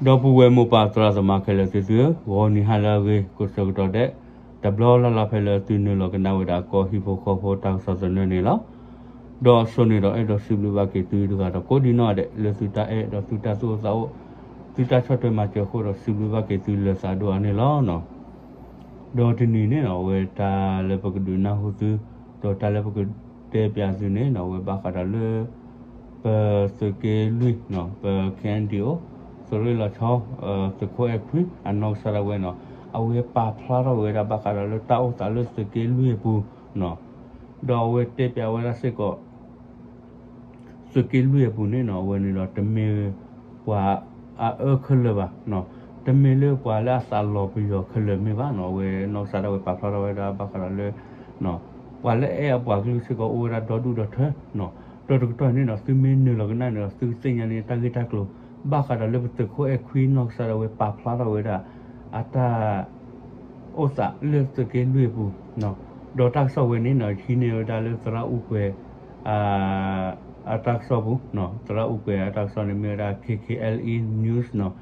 ဒီပုၢ်ဝဲၢ်မိၢ်ပၢ်သရၣ်သမါခဲလၢာ်သ့ၣ်သုဧၢ, ဂီၤနံၤဟါလၢအဂ့ၤ ကိးဆၢကတီၢ်ဒဲး တဘျီလၢ်လၢ်ဖဲလၢသုနုာ်လီၤကနၣ်ဝဲဒၣ်ကီၢ်ဟံၣ်ဖိဃီဖိတၢ်ကစီၣ်သနၢၣ်န့ၣ်လီၤ. ဒီးအစိန့ၣ်ဒီးအဲၣ်ဒိးစံးဘျုးဘၣ်က့ၤသုတဂၤဒီးကိးဒံးနီၢ်ဒဲး လၢသုတၢ်အဲၣ်ဒီးသုတၢ်သူၣ်အိၣ်သးအိၣ် သုတၢ်ဆီၣ်ထွဲမၤစၢၤအဃိဒီးစံးဘျုးဘၣ်က့ၤသုလၢသးဒိၣ်အါန့ၣ်လီၤ. ဒီးတနံၤန့ၣ်နီၢ် အဝဲတၢ်လၢပကဒုးနၢ်ဟူသု ဒီးတၢ်လၢပကတဲပၠးသုန့ၣ်နီၢ် အဝဲဘၣ်ဃးဒီးလၢ ပသုးက့လွံၢ်နီၢ် ပ K N D O သုးရ့ၣ်လီၤဆီ သုးခိၣ်အဲၣ်ခွံ အနီၢ်ကစၢ်ဒၣ်ဝဲနီၢ် အဝဲပာ်ဖျါထီၣ်ဝဲဒၣ်ဘၣ်ဃးဒီးလၢတၢ်အိၣ်သးလၢသုးက့လွံၢ်အပူၤနီၢ် ဒီးအဝဲတဲပၠးဝဲဒၣ်စ့ၢ်ကီး သုးက့လွံၢ်အပူၤန့ၣ်နီၢ် အဝဲန့ၣ်ဒီးတမ့ၢ်ပှၤအအၢခဲလၢာ်ဘၣ်, တမ့ၢ်လၢပှၤလၢအသးလီၤပယီၤခဲလၢာ်မ့ၢ်ဘၣ်နီၢ် အဝဲနီၢ်ကစၢ်ဒၣ်ဝဲပာ်ဖျါထီၣ်ဝဲဒၣ်ဘၣ်ဃးဒီးလၢ ပှၤလၢအအဲၣ်အပှၤကလုာ်စ့ၢ်ကီးအိၣ်ဝဲဒၣ်ဒီဒူၣ်ဒီထၢနီၢ်, ဒီးတကတီၢ်န့ၣ်ဒီး သုမ့ၢ်နုာ်လီၤကနၣ်န့ၣ်ဒီး သုကသ့ၣ်ညါန့ၣ်တၢ်ဂ့ၢ်တၢ်ကျိၤ ဘၣ်ဃးဒီးလၢပသုးခိၣ်အဲၣ်ခွံနီၢ်ကစၢ်ဒၣ်ဝဲပာ်ဖျါထီၣ်ဝဲဒၣ် အတၢ် အိၣ်သးလၢသုးက့လွံၢ်အပူၤ, ဒီးတၢ်ကစီၣ်ဝဲန့ၣ်နီၢ် ဟံးန့ၢ်ဝဲဒၣ်လၢသရၣ်အူကွဲၤ အတၢ်ကစီၣ်ပူၤ, သရၣ်အူကွဲၤအတၢ်ကစီၣ်န့ၣ်မ့ၢ်ဝဲဒၣ် K K L E News နီၢ်,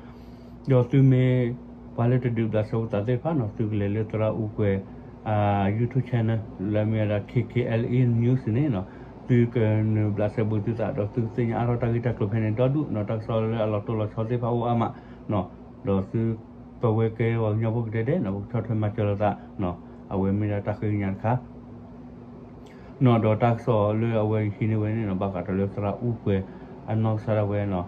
ဒီးသုမ့ၢ် ပှၤလၢတဒုးဘျးစဲဖိသးသ့ၣ်တဖၣ်နီၢ် သုကလဲၤလၢသရၣ်အူကွဲၤ YouTube channel လၢမ့ၢ်ဝဲဒၣ် K K L E News န့ၣ်နီၢ်, သုကနုာ်ဘျးစဲဘူးသုသးဒီးသုကသ့ၣ်ညါအါထီၣ်တၢ်ဂ့ၢ်တၢ်ကျိၤဖဲန့ၣ်ဒီဒူၣ်နီၢ်, တၢ်ကစီၣ်လၢအလီၤတိၢ်လီၤဆီသ့ၣ်တဖၣ်အိၣ်အါမးနီၢ်, ဒီးသု ပဝဲကဲပှၤကညီဖိကဒဲဒဲးနီၢ် ပကဆီၣ်ထွဲမၤစၢၤလိာ်သး, အဝဲမ့ၢ်ဒၣ်တၢ်ဃ့ကညးတခါ ဒီးတၢ်ကစီၣ်လၢအဝဲဟံးန့ၢ်ဝဲန့ၣ်နီၢ် ဘၣ်ဃးဒီးလၢသရၣ်အူကွဲၤအနီၢ်ကစၢ်ဒၣ်ဝဲနီၢ်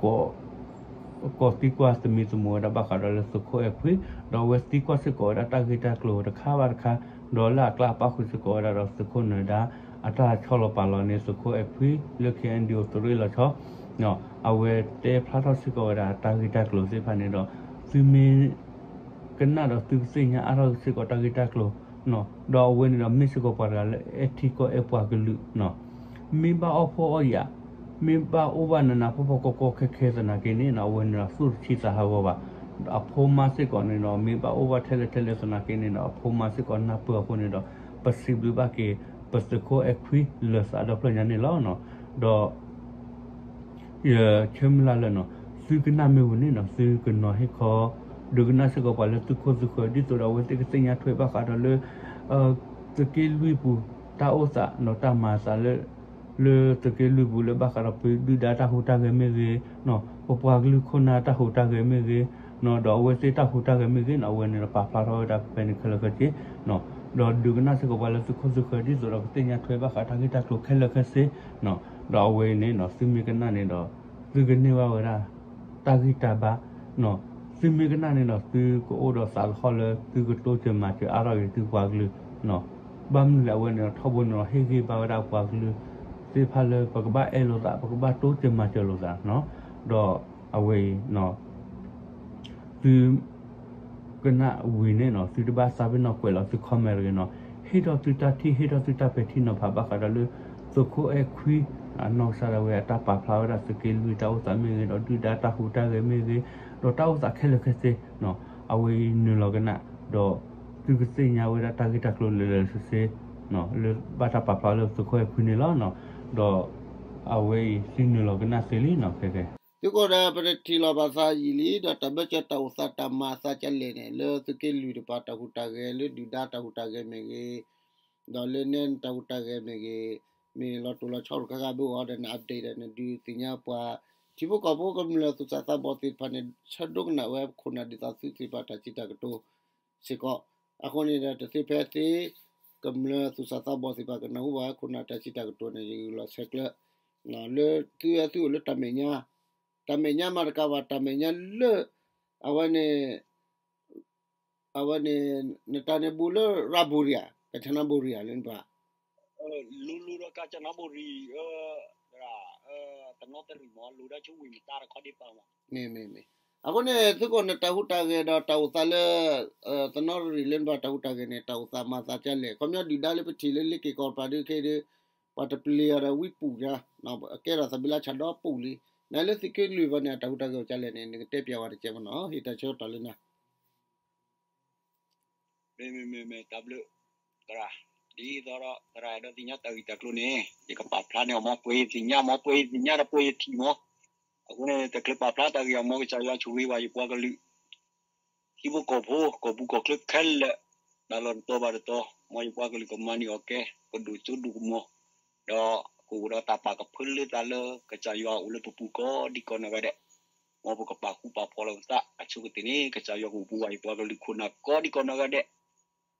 ကိးသံကွၢ်သမံသမိးဝဲဒၣ်ဘၣ်ဃးဒီးလၢသုးခိၣ်အဲၣ်ခွံ, ဒီးအဝဲသံကွၢ်စ့ၢ်ကီးဝဲဒၣ်တၢ်ဂ့ၢ်တၢ်ကျိၤတခါဘၣ်တခါ, ဒီးလၢအကျါအပၣ်ဃုာ်စ့ၢ်ကီးဝဲဒၣ်ဒီးသုးခိၣ်နၢၤဒါ အတၢ်ဆီလီၤပာ်လီၤန့ၢ်သုးခိၣ်အဲၣ်ခွံလၢ K N D O သုးရ့ၣ်လီၤဆီ အဝဲတဲဖျါထီၣ်စ့ၢ်ကီးဝဲဒၣ်တၢ်ဂ့ၢ်တၢ်ကျိၤသ့ၣ်တဖၣ်န့ၣ်ဒီး သုမ့ၢ် ကနၣ်ဒီးသုကသ့ၣ်ညါအါထီၣ်စ့ၢ်ကီးတၢ်ဂ့ၢ်တၢ်ကျိၤ, ဒီးအဝဲန့ၣ်ဒီးမ့ၢ်စ့ၢ်ကီးပှၤတဂၤလၢအဲၣ်ထံကီၢ်အဲၣ်ပှၤကလုာ်, မ့ၢ်ဘၣ်အီၣ်ဖှီၣ်အီၣ်ယာ်, မ့ၢ်ဘၣ်အိၣ်ဘၣ်နးနးဖှီၣ်ဖှီၣ်ကီကီခဲခဲသနာ်က့န့ၣ်နီၢ် အဝဲန့ၣ်ဒီးသူၣ်တဆံသးဟးဂီၤဘၣ်, အဖိမါစ့ၢ်ကီးန့ၣ်ဒီး မ့ၢ်ဘၣ်အိၣ်ဘၣ်ထဲလဲၣ်ထဲလဲၣ်သနာ်က့န့ၣ်ဒီး အဖိမါစ့ၢ်ကီးနၢ်ပၢၢ်အဃိန့ၣ်ဒီး ပစံးဘျုးဘၣ်က့ၤ ပသုးခိၣ်အဲၣ်ခွံလၢသးဒီဖျၢၣ်ညါန့ၣ်လီၤ. ဒီး ယဆၢမုၢ်လၢ်လၢနီၢ် သုကနၣ်မ့ၢ်ဝံၤန့ၣ်နီၢ် သုကနီၤဟ့ၣ်ခီ ဒုးကနၣ်စ့ၢ်ကီးပှၤလၢသုခိၣ်သုဃၢၤ ဒ်သိးဒီးအဝဲသ့ၣ်ကသ့ၣ်ညါထွဲဘၣ်ဃးဒီးလၢ သုးက့လွံၢ်ပူၤ တၢ်အိၣ်သးနီၢ် တၢ်မၤအသးလၢ လၢသုးက့လွံၢ်ပူၤလၢဘၣ်ဃးဒီးပဒုၣ်ဒါတၢ်ဟူးတၢ်ဂဲၤမ့ၢ်ဂ့ၤ, ပပှၤကလုာ်ခိၣ်နၢ်တၢ်ဟူးတၢ်ဂဲၤမ့ၢ်ဂ့ၤ, ဒီးအဝဲသ့ၣ်တၢ်ဟူးတၢ်ဂဲၤမ့ၢ်ဂ့ၤနီၢ် အဝဲန့ၣ်ဒီးပာ်ဖျါထီၣ်ဝဲဒၣ်ဖဲန့ၣ်ခဲလၢာ်ခဲဆ့ ဒီးဒုးကနၣ်စ့ၢ်ကီးပှၤလၢသုခိၣ်သုဃၢၤ ဒ်သိးဒီးကသ့ၣ်ညါထွဲဘၣ်ဃးတၢ်ဂ့ၢ်တၢ်ကျိၤခဲလၢာ်ခဲဆ့, ဒီးအဝဲအံၤန့ၣ်နီၢ် သုမ့ၢ်ကနၣ်န့ၣ်ဒီး သုကန့ၢ်ဘၣ်ဝဲဒၣ် တၢ်ဂံၢ်တၢ်ဘါ, သုမ့ၢ်ကနၣ်န့ၣ်ဒီး သုကအိၣ်ဒီးသးလီၢ်လၢ သုကတိစၢၤမၤစၢၤအါထီၣ်က့ၤသုပှၤကလုာ်, ဘၣ်မနုၤလဲၣ်အဝဲန့ၣ်ဒီး ထီဘိန့ၣ်ဒီး ဟ့ၣ်ဂံၢ်ဘါဝဲဒၣ်ပှၤကလုာ်သ့ၣ်တဖၣ်လၢ ပကဘၣ်အဲၣ်လိာ်သး ပကဘၣ်တိစၢၤမၤစၢၤလိာ်သး, ဒီးအဝဲအံၤ သု ကနၣ်ဝံၤန့ၣ်နီၢ် သုတဘၣ်သးပ့ၤနီၣ်ကွဲးလီၤသု comment တဂ့ၤနီၢ်, ဟ့ၣ်ထီၣ်သုတၢ်ထံၣ် ဟ့ၣ်ထီၣ်သုတၢ်ပဲာ်ထံနီၤဖးဘၣ်ဃးဒီးလၢ သုးခိၣ်အဲၣ်ခွံ အနီၢ်ကစၢ်ဒၣ်ဝဲအတၢ်ပာ်ဖျါဝဲဒၣ်သုးက့လွံၢ်တၢ်အိၣ်သးမ့ၢ်ဂ့ၤ ဒီးဒုၣ်ဒါတၢ်ဟူးတၢ်ဂဲၤမ့ၢ်ဂ့ၤ, ဒီးတၢ်အိၣ်သးခဲလၢာ်ခဲဆ့, အဝဲအံၤနုာ်လီၤကနၣ် ဒီးသုကသ့ၣ်ညါဝဲဒၣ်တၢ်ဂ့ၢ်တၢ်ကျိၤလၢာ်လၢာ်ဆ့ဆ့ လၢဘၣ်တၢ်ပာ်ဖျါလၢသုးခိၣ်အဲၣ်ခွံန့ၣ်လီၤ. ဒီးအဝဲအံၤသုနုာ်လီၤကနၣ်သ့လံနီၢ် ခဲကဲ သုးခိၣ်ဒီး ပတထံၣ်လီၤဘၣ်သးယံာ်လံ ဒီးတၢ်ဘၢၣ်စၢၤတၢ်အိၣ်သးတၢ်မၤအသးကလဲၣ်န့ၣ် လၢသုးက့လွံၢ်တပၤတၢ်ဟူးတၢ်ဂဲၤ လၢဒုၣ်ဒါတၢ်ဟူးတၢ်ဂဲၤမ့ၢ်ဂ့ၤ, ဒီးလၢနဲတၢ်ဟူးတၢ်ဂဲၤမ့ၢ်ဂ့ၤ, မ့ၢ်လီၤတိၢ်လီၤဆီတခါခါဘၣ်အီၤဒီးန update ဒီးနဒုးသ့ၣ်ညါပှၤ ထံဖိကီၢ်ဖိကမျၢၢ်သူၣ်စၢ်သးဘီၣ်သ့ၣ်တဖၣ်န့ၣ် ဆၢဒိကနၣ်ဝဲခိၣ်နၢ်ဒ်သိးသုသ့ၣ်တဖၣ်တၢ်စံးတၢ်ကတိၤစ့ၢ်ကီး, အဃိန့ၣ်ဒီးတသ့ဖဲသ့ ကမျၢၢ်သူၣ်စၢ်သးဘီၣ်သ့ၣ်တဖၣ်ကနၢ်ဟူဘၣ်ဝဲခိၣ်နၢ်တၢ်စံးတၢ်ကတိၤန့ၣ် ယဂုာ်လီၤဆဲးကျၢ လၢသုဝဲသုအိၣ်လၢတၢ်မဲာ်ညါ, တၢ်မဲာ်ညါမးတကးဘၣ် တၢ်မဲာ်ညါလၢ အဝဲန့ၣ် အဝဲန့ၣ် နတၢ်န့ၣ်ဘူးလၢရၤဘူရံၤဧါ ကၠနဘူရံၤဧါလၢနပၤ လူလူဒီးကၠနဘူရံၤ တနီသရံၣ်မး လူဒီးဆူဝ့ၢ်မတါတခီဒံးပာ်မး မ့ၢ်မ့ၢ်မ့ၢ်, အဃိန့ၣ် သုးခိၣ်နတၢ်ဟူးတၢ်ဂဲၤဒီးတၢ်အိၣ်သးလၢ တနီသရံၣ်လၢနပၤတၢ်ဟူးတၢ်ဂဲၤန့ၣ် တၢ်အိၣ်သးမၤသးဒ်လဲၣ် ခီပညီဒုၣ်ဒါလၢပထံၣ်လၢလ့က့ၤကီၢ်ပၤဒုးခဲအံၤဒီး ပှၤတပျံၤအီၤဒီးဝံပူၤညါ, ကဲထီၣ်သးဘံလါဆၣ်ဒီပူၤလံ, နလၢသုးက့လွံၢ်ဘၣ်န့ၣ် အတၢ်ဟူးတၢ်ဂဲၤအိၣ်ဒ်လဲၣ်န့ၣ် နကတဲပၠးဝဲတကဲမနီၤ ဟ့ၣ်တၢ်ဆၢကတီၢ်လၢနၤ မ့မ့ၢ်မ့မ့ၢ် တၢ်ဘျုး သရၣ်, ဒ်သိးဒီးသရၣ်အဲၣ်ဒိးသ့ၣ်ညါတၢ်ဂ့ၢ်တၢ်ကျိၤန့ၣ် ယကပာ်ဖျါန့ၢ်အီၤမး ပှဲၤယသ့ၣ်ညါမး ပှဲၤယသ့ၣ်ညါဒီးပှဲၤယထံၣ်မး, အဃိန့ၣ် တချုးပာ်ဖျါတၢ်ဂ့ၢ်အမီၢ် ကစၢ်ယွၤဆိၣ်ဂ့ၤဘၣ်ယပှၤကလုာ် ထံဖိကီၢ်ဖိ ကီၢ်ပူၤကီၢ်ချၢခဲလၢာ်, တၢ်လီၢ်တတီၤဘၣ်တတီၤ မ်ယပှၤကလုာ်ကမၤန့ၢ်အီၣ်ကဲ ကဒိၣ်စိဒိၣ်ကမီၤ, ဒီးကအိၣ်ဒီးတၢ်ပာ်ကဖၢလၢသးလၢ ကစၢ်ယွၤအိၣ်လၢပပူၤကိးဒံကိးနီၢ်ဂၤဒဲး, မ်ပကပာ်ဃူပာ်ဖိးလိာ်ပသး အဆိကတၢၢ်န့ၣ် ကစၢ်ယွၤကအိၣ်ပူၤဘၣ်ယပှၤကလုာ်ခိၣ်နၢ်ကိးဒံကိးနီၢ်ဂၤဒဲး,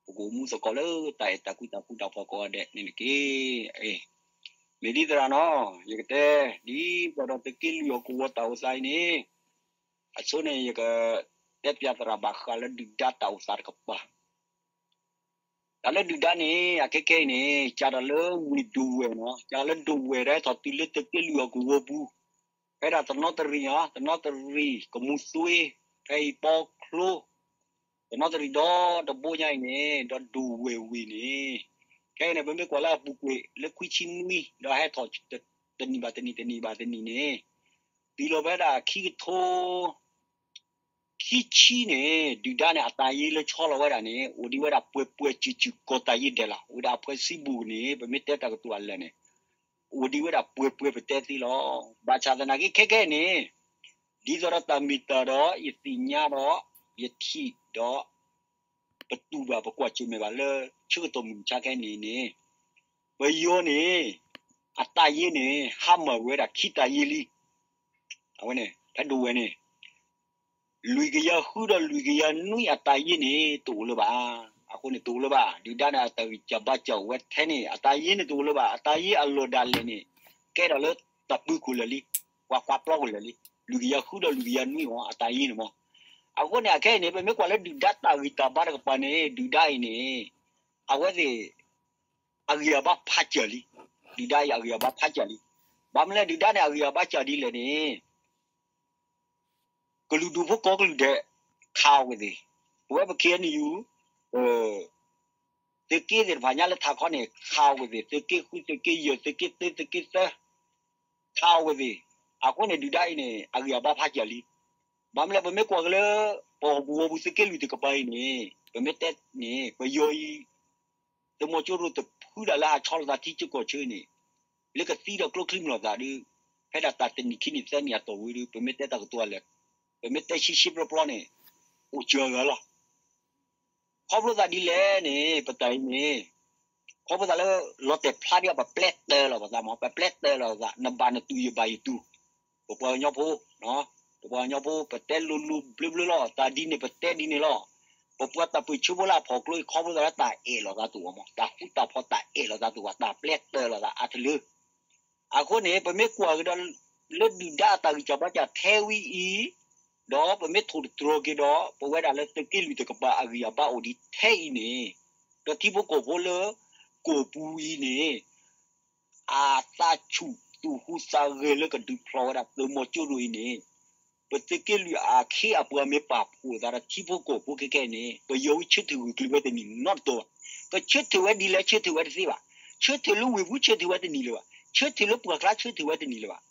ပကအိၣ်မူသကိးလၢတၢ်အဲၣ်တၢ်ကွံတၢ်ဃူတၢ်ဖိးကိးဂၤဒဲးန့ၣ်တက့ၢ်. မ့ၢ်ဒ်သရၣ်နီၤ ယကတဲ ဒ်သိးဒီးသုးက့လွံၢ်အီၤကဝီၤတၢ်အိၣ်သးအံၤန့ၣ်, အဆိန့ၣ် ယကတဲပၠးသရၣ်ဘၣ်ဃးလၢဒုၣ်ဒါတၢ်အိၣ်သးတကပၤ တၢ်လၢဒုၣ်ဒါန့ၣ် အခဲခဲအံၤန့ၣ် ကးဒီးလၢဝ့ၢ်ဒိၣ်ဝဲၢ်နီၤ, ကးလၢဒိၣ်ဝဲၢ်ဒီးဟဲထီၣ်တုၤလၢသုးက့လွံၢ်အီၤကဝီၤပူၤ, ဖဲဒၣ်တနီသရံၣ်နီၤ, တနီသရံၣ် ကမူၤသွ့, ဖဲအံၤပီချိ, တနီသရံၣ်ဒီတဘိညါအံၤန့ၣ် ဒီးဒိၣ်ဝဲၢ်ဝ့ၢ်န့ၣ်, ခဲအံၤန့ၣ် ပမ့ၢ်ကွၢ်လၢအပူၤကွံာ်လၢခွံဆံနွံ ဒီးဟဲထီၣ်တနံၣ်ဘၣ်တနံၣ် တနံၣ်ဘၣ်တနံၣ်န့ၣ်, တုၤလီၤဖဲဒၣ်ခံကထိ ခံဆံန့ၣ် ဒုၣ်ဒါန့ၣ် အတၢ်ယ့လၢဆီလီၤဝဲဒၣ်န့ၣ် အိၣ်ဒံးဝဲဒၣ်ပှဲၤပှဲၤစုာ်စုာ်ကီၢ်တၢ်ယ့ဒဲးလီၤ. အိၣ်ဝဲဒၣ်အဖှဲးစံးဘျုးန့ၣ် ပမ့ၢ်တဲတၢ်ကတိၤအလၢာ်န့ၣ် အိၣ်ဒံးဝဲဒၣ်ပှဲၤပှဲၤပတဲသ့လီၤ. ဘၣ်ဆၣ်သနာ်က့ခဲခဲအံၤန့ၣ် ဒ်သိးဒီးတၢ်မ့ၢ်တၢ်ဒီး ယသ့ၣ်ညါဒီး ယထံၣ်ဒီး ပတူၢ်ဘၣ်ပကွၢ်ဆၢၣ်မဲာ်ဘၣ်လၢ ဆၢကတီၢ်မုၢ်မဆါခဲအံၤန့ၣ်န့ၣ် ပယီၤန့ၣ် အတၢ်ယ့န့ၣ် ဟါမၢ်ဝဲဒၣ်ခံတၢ်ယ့လံ. အဝဲန့ၣ် ဖဲဒိၣ်ဝဲၢ်န့ၣ် လွံၢ်ကယၤဃုဒီးလွံၢ်ကယၤနွံအတၢ်ယ့န့ၣ် တအိၣ်လၢၤဘၣ်. အဃိန့ၣ်တအိၣ်လၢၤဘၣ်. ဒုၣ်ဒါန့ၣ် အတၢ်ဂံၢ်စၢ်ဘါစၢ်အိၣ်ဝဲထဲန့ၣ် အတၢ်ယ့န့ၣ်တအိၣ်လၢၤဘၣ်. အတၢ်ယ့အလီၢ်ဒၣ်လဲာ်န့ၣ် ကဲထီၣ်လၢတၢ်ပၢၤခိၣ်လၢာ်လံ, ပှၤကွၢ်ပျီခိၣ်လၢာ်လံ, လွံၢ်ကယၤဃုဒီးလွံၢ်ကယၤနွံအီၤ အတၢ်ယ့န့ၣ်မး. အဃိန့ၣ် အခဲအံၤန့ၣ် ပမ့ၢ်ကွၢ်လၢဒုၣ်ဒါတၢ်ဂံၢ်တၢ်ဘါတကပၤန့ၣ် ဒုၣ်ဒါအံၤန့ၣ် အဝဲသ့ၣ် အဂံၢ်အဘါဖးစၢၤလံ. ဒုၣ်ဒါအံၤအဂံၢ်အဘါဖးစၢၤလံ. ဘၣ်မနုၤလဲၣ် ဒုၣ်ဒါန့ၣ်အဂံၢ်အဘါစၢၤဒ်လဲၣ်န့ၣ် ကလုာ်ဒူၣ်ဖိကိးကလုာ်ဒဲး ခးအီၤဝဲသ့ၣ်, ပဝဲပ ခ့ၣ်အဲၣ်ယူၣ် သုးက့သ့ၣ်တဖၣ်ညါလၢထးခီန့ၣ် ခးအီၤဝဲသ့ၣ်, သုးက့ဃု သုးက့ယဲၢ် သုးက့တၢ သုးက့သၢ ခးအီၤဝဲသ့ၣ်. အဃိန့ၣ် ဒုၣ်ဒါအံၤန့ၣ် အဂံၢ်အဘါဖးစၢၤလံ. ဘၣ်မနုၤလဲၣ် ပမ့ၢ်ကွၢ်က့ၤလၢ ပဟီၣ်ကဝီၤပူၤသုးက့လွံၢ်တကပၤအံၤန့ၣ် ပမ့ၢ်တဲန့ၣ် ပယီၤအံၤ သုးမီၤစိရိၤတဖုဒၣ်လၢဟးဆီလီၤသးထံကၠိကီၢ်ဆၢန့ၣ် လၢကသံဒီးကျိချံမျိာ်သၣ်ဒီး ဖဲဒၣ်တၢ်တနံၣ်ခံနံၣ်သၢနံၣ်အတီၢ်ဝံၤဒီး ပမ့ၢ်တဲတၢ်ကတိၤအလၢာ်, ပမ့ၢ်တဲရှဲရှဲပျီပျီန့ၣ် အိၣ်စၢၤအဂၤလီၤ. ခီဖျိသးဒ်လဲၣ်န့ၣ် ပတၢ်အံၤန့ၣ် ခီဖျိသးလၢ လီၤတဲာ်ဖျါဒ်အံၤ ပပျဲတၢၤလီၤပသးမး, ပပျဲတၢၤလီၤပသး, နဘၣ်နတူၢ်ယဘၣ်ယတူၢ်, ပပှၤကညီဖိ ပပှၤကညီဖိ ပတဲလိၤလိၤဘျၢဘျၢလီၤ, တၢ်ဒ်န့ၣ်ပတဲဒ်န့ၣ်လီၤ. ပပှၤတၢ်ပၢၢ်ဆၢဖိလၢအဖီၣ်ကျိအံၤ ခီဖျိသးလၢတၢ်အဲၣ်လိာ်သးတအိၣ်မး, တၢ်ဃူတၢ်ဖိးတၢ်အဲၣ်လိာ်သးတအိၣ်ဘၣ်, တၢ်ပျဲတၢၤလိာ်သးအါတလၢ အဃိန့ၣ် ပမ့ၢ်ကွၢ်က့ၤဒီး လၢဒုၣ်ဒါအတၢ်ဂံၢ်စၢ်ဘါစၢ်ထဲဝံၤအံၤ, ဒီးပမ့ၢ်ထိၣ်သတြီၤက့ၤဒီး ပဝဲဒၣ်လၢသုးက့လွံၢ်တကပၤအဂံၢ်အဘါအိၣ်ဒံးထဲအံၤန့ၣ်, ဒီးထံဖိကီၢ်ဖိလၢ ကီၢ်ပူၤအံၤန့ၣ် အသးဆူၣ်သူၣ်ဟူးသးဂဲၤလၢကဒုးဖျီၣ်ဝဲဒၣ်သုးမီၤစိရိၤအံၤန့ၣ်, ပသုးက့လွံၢ်အခ့အပှၤမ့ၢ်ပာ်ဖှိၣ်အသးဒီးထံဖိကီၢ်ဖိခဲခဲအံၤန့ၣ် ပယီၤဝံဆၢထၢၣ်ဂၢၢ်ကျၢၤဝဲတန့ၢ်နီတတီၤဘၣ်. ကဆၢထၢၣ်ဝဲဒ်လဲၣ်ဆၢထၢၣ်ဝဲတသ့ဘၣ်. ဆၢထၢၣ်လၢဝ့ၢ်ပူၤဆၢထၢၣ်ဝဲတန့ၢ်လၢၤဘၣ်. ဆၢထၢၣ်လၢပှၢ်ကျါဆၢထၢၣ်ဝဲတန့ၢ်လၢၤဘၣ်.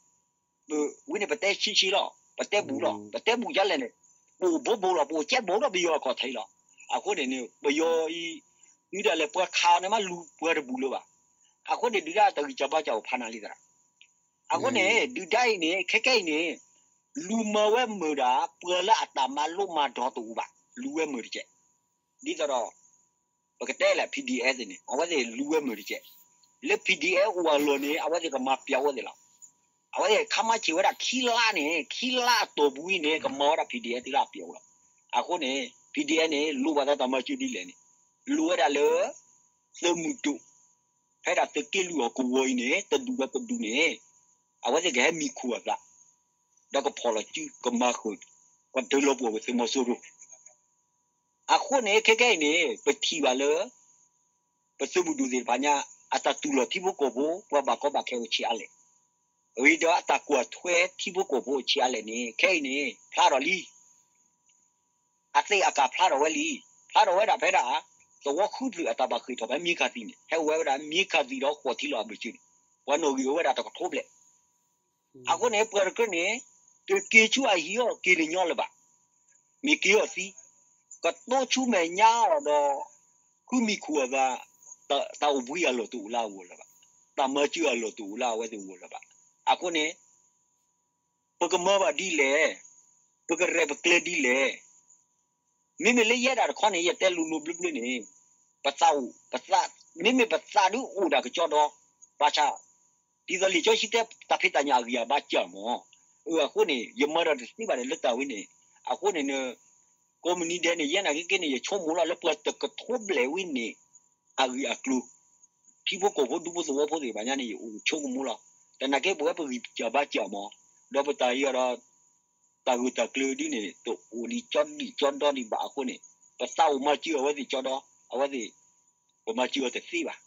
ဝံန့ၣ်ပတဲဆံးဆံးလီၤ, ပတဲဘူးလီၤ, ပတဲဘူးဒ်လဲၣ်န့ၣ်, ပအိၣ်ဘိဘိလီၤ, ပအိၣ်ကဲဘိဒီးပယီၤအခီၣ်ထံးလီၤ. အဃိန့ၣ်န့ၣ် ပယီၤအံၤ တုၤဒၣ်လဲာ်ပှၤခးအီၤန့ၣ်မးလူၤပှၤတဘူးလၢၤဘၣ်. အဃိန့ၣ် ဒုၣ်ဒါတၢ်ဂံၢ်စၢ်ဘါစၢ်အိၣ်ဖးနၤလံသရၣ်. အဃိန့ၣ် ဒုၣ်ဒါအံၤန့ၣ် ခဲခဲအံၤန့ၣ် လူၤမၤဝဲမုာ်ဒၣ် ပှၤလၢအတၢ်မၤလိမၤဒိးတအိၣ်ဘၣ်, လူၤဝဲမုာ်တကဲး. ဒ်သိးဒီး ပကတဲလၢ PDF န့ၣ် အဝဲသ့ၣ်လူၤဝဲမုာ်တကဲး. လၢ PDF အိၣ်အလီၢ်န့ၣ် အဝဲသ့ၣ်ကမၤပျးဝဲသ့ၣ်လီၤ. အဝဲသ့ၣ်ခါမါဆံးဝဲဒၣ်ခံလါန့ၣ် ခံလါအတီၢ်ပူၤအံၤန့ၣ် ကမၤဝဲဒၣ် PDF သ့လၢအပျးအိၣ်လီၤ. အဃိန့ၣ် PDF န့ၣ် လိၣ်ဘၣ်သးတၢ်မၤစၢၤဒ်လဲၣ်န့ၣ် လိၣ်ဝဲဒၣ်လၢ သုးမုၢ်ဒိၣ် ဖဲဒၣ်သုးက့လွံၢ်အီၤကဝီၤအံၤန့ၣ် တဒူၣ်ဒီးတဒူၣ်န့ၣ် အဝဲသ့ၣ်ကဟဲမံၤခိၣ်အသး ဒီးကဖီၣ်လီၤစု ကမၤဃုာ် ကဒုးလီၤပှီၢ်ဝဲသုးမီၤစိရိၤ အဃိန့ၣ် ခဲခဲအံၤန့ၣ် ပထံၣ်ဘၣ်လၢ ပသုးမုၢ်ဒိၣ်သ့ၣ်တဖၣ်ညါ အတၢ်တူၢ်လိာ်ထံဖိကီၢ်ဖိ ပှၤဘၣ်ကီဘၣ်ခဲအိၣ်ဆံးအါလဲၣ်. အဂ့ၢ်ဒီးအတၢ်ကွၢ်ထွဲထံဖိကီၢ်ဖိအိၣ်ဆံးအါလဲၣ်န့ၣ် ခဲအံၤန့ၣ် ဖျါထီၣ်လံ အသ့ၣ်အကၢ်ဖျါထီၣ်ဝဲလံ. ဖျါထီၣ်ဝဲဒၣ်ဖဲဒၣ် သဝီဃုဖျၢၣ်အတၢ်ဘၣ်ဃ့ၢ်ထီၣ်ဖဲမံခးသံၣ်န့ၣ် ဟဲဝဲဝဲဒၣ်မံခးသံၣ်ဒီးဃိးထံလီၤအဘၢၣ်စၢၤန့ၣ် ပှၤနီၣ်ဂံၢ်အိၣ်ဝဲဒၣ်တကထိဘျဲၣ်. အဃိန့ၣ် ပှၤတကြၢးန့ၣ် တက့ၤဆူအဟံၣ်အီၤက့ၤလၢညီလၢၤဘၣ်. မ့ၢ်က့ၤအီၤသံ ကတိဆူမဲာ်ညါအီၤဒီး ဃုမံၤခိၣ်အသး တၢ်အိၣ်ဘှံးအလီၢ်တအိၣ်လၢအဂီၢ်လၢၤဘၣ်. တၢ်မၤစၢၤအလီၢ်တအိၣ်လၢအဝဲသ့ၣ်အဂီၢ်လၢၤဘၣ်. အဃိန့ၣ် ပကမၤဘၣ်ဒ်လဲၣ်, ပကရဲၣ်ပကျဲၤဒ်လဲၣ်. မ့မ့ၢ်လၢယဲဒၣ်တခီန့ၣ် ယတဲလိၤလိၤဘျၢဘျၢန့ၣ်, ပသးအိၣ်, ပသး, မ့မ့ၢ်ပသးဒုးအိၣ်ဒၣ်ကကၠီဒီး, ဘၣ်ဆၣ်, ဒ်သိးလံာ်စီဆှံတဲ တၢ်ဖံးတၢ်ညၣ်အဂံၢ်အဘါစၢ်မး, အဃိန့ၣ် ယမၤဒီးတသ့ဘၣ်ဒီးလၢတၢ်ဝဲန့ၣ်, အဃိန့ၣ် ကိးမုၢ်နံၤဒဲးန့ၣ် ယဲနာ်က့က့န့ၣ် ယဆိကမိၣ်လီၤလၢပှၤတကထိဘျဲၣ်ဝဲန့ၣ် အဂ့ၢ်အကျိၤ ထံဖိကီၢ်ဖိဒူဖိသဝီဖိသ့ၣ်တဖၣ်ညါန့ၣ် ယအိၣ်ဆိကမိၣ်လီၤ. တနာ်က့ပဝဲပဂံၢ်စၢ်ဘါစၢ်မး, ဒီးပတၢ်အံၤဒီး တၢ်ဂၢၢ်တၢ်ကျၢၤဒ်န့ၣ် တအိၣ်ဒံးကၠီဒံးကၠီဒီဒံးဘၣ်အဃိန့ၣ်, ပသးအိၣ်မၤစၢၤအဝဲသ့ၣ်ကၠီဒီ, အဝဲသ့ၣ် ပမၤစၢၤအီၤတသ့ဘၣ်.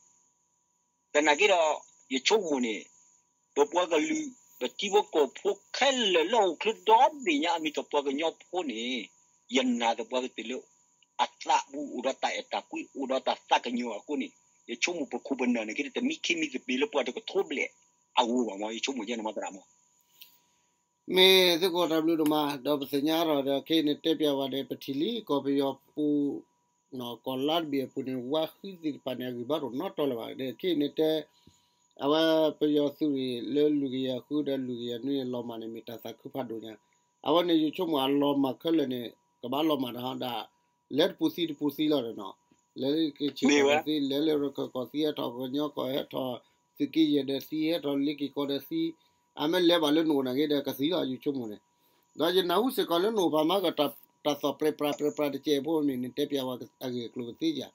တနာ်က့ဒီး ယဆိကမိၣ်န့ၣ်, ပပှၤကလုာ် ပထံဖိကီၢ်ဖိခဲလၢာ်လၢဟီၣ်ခိၣ်ချၢဒီဘ့ၣ်ညါ အမ့ၢ်တၢ်ပှၤကညီဖိန့ၣ်, ယနာ်သပှၢ်ကတၢၢ်လၢ အသးပူၤအိၣ်ဒီးတၢ်အဲၣ်တၢ်ကွံ အိၣ်ဒီးတၢ်သးကညီၤအဃိန့ၣ်, ယဆိကမိၣ်ပခိၣ်ပနၢ်န့ၣ်က့ တမံခ့မံသပ့ၤလၢပှၤတကထိဘျဲၣ်အဂီၢ်ဘၣ်မး, ယဆိကမိၣ်ယဲန့ၣ်မးသရၣ်မး. မ့ၢ်သုးခိၣ်တၢ်ဘျုးဒိၣ်မး, ဒီးပသ့ၣ်ညါထီၣ်ဒီးခဲအံၤန့ၣ်တဲပျးဝဲဒီး ပထံၣ်လံ ကီၢ်ပယီၤပူၤ ကီၢ်လါတဘ့ၣ်အပူၤန့ၣ် ဝါဃံသ့ၣ်တဖၣ်န့ၣ် အဂံၢ်ဘါတအိၣ်နီတတီၤလၢၤဘၣ်. ဒီးခဲအံၤန့ၣ်တဲ အဝဲပယီၤသုးရ့ၣ်လၢလွံၢ်ကယၤဃုဒီးလွံၢ်ကယၤနွံအလီၤမၢ်န့ၣ် မ့ၢ်တၢ်သးခုဖးဒိၣ်ညါ. အဝဲန့ၣ်ယဆိကမိၣ်အလီၤမၢ်ခဲလၢာ်န့ၣ် ကဘၣ်လီၤမၢ်တဟီဒၣ် လဲၤတပူၤသံတပူၤသံလီၤဒီးနီၤ, လဲၤလၢက့ၤဆ့ၣ်ကီၢ်ဒီးသံ, လဲၤလၢရခၢၣ်ကီၢ်သံ ဟဲထီၣ်ကညီကီၢ် ဟဲထီၣ်သုးက့ယဲၢ်ဒီးသံ, ဟဲထီၣ်လ့က့ၤကီၢ်ဒီးသံ, အမ့ၢ်လဲၤဘၣ်လၢနအိၣ်နာ်က့ဒီးကသံလီၤ ယဆိကမိၣ်န့ၣ်. ဒီးယနၢ်ဟူစ့ၢ်ကီးလၢနအိၣ်ပာ်မၤကတၢ်သီၣ်ပြဲးပြးပြဲးပြးတကဲးဖိမ့ၢ်န့ၣ် တဲပျးဝဲအဂ့ၢ်အကျိၤကသ့ဧါ,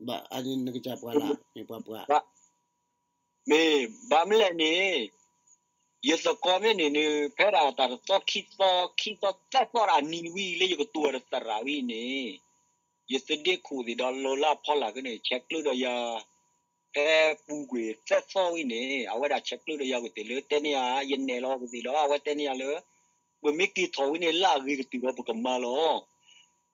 ဘၣ်အန့ၣ်နကစၢ်ပှၤလၢ် မ့ၢ်ပှၤပှၤ မ့ၢ်ဘၣ်မနုၤလဲၣ်န့ၣ်, ယသကိးမ့ၢ်န့ၣ်န့ၣ် ဖဲဒၣ်တၢ်တသီခံသီ ခံသီသၢသီဒၣ်အနံၤဝံၤလၢယကတိၤဒီးသရၣ်ဝံၤန့ၣ်, ယသဒ့ခိၣ်သ့ၣ်ဒီးလီၤလၢအဖီလာ်က့န့ၣ် ဆဲးကျၢဒီးယၤ ဖဲပူၤကွံာ်သၢသီဝံၤန့ၣ် အဝဲဒၣ်ဆဲးကျၢဒီးယၤကသ့ၣ်လၢတဲန့ၢ်ယၤ ယနဲၣ်လီၤကသ့ၣ်ဒီး အဝဲတဲန့ၢ်ယၤလၢ ပမ့ၢ်က့ၤထီၣ်ဝံၤန့ၣ် လၢအဂ့ၤကတၢၢ်ဒီးပကမၤလီၤ.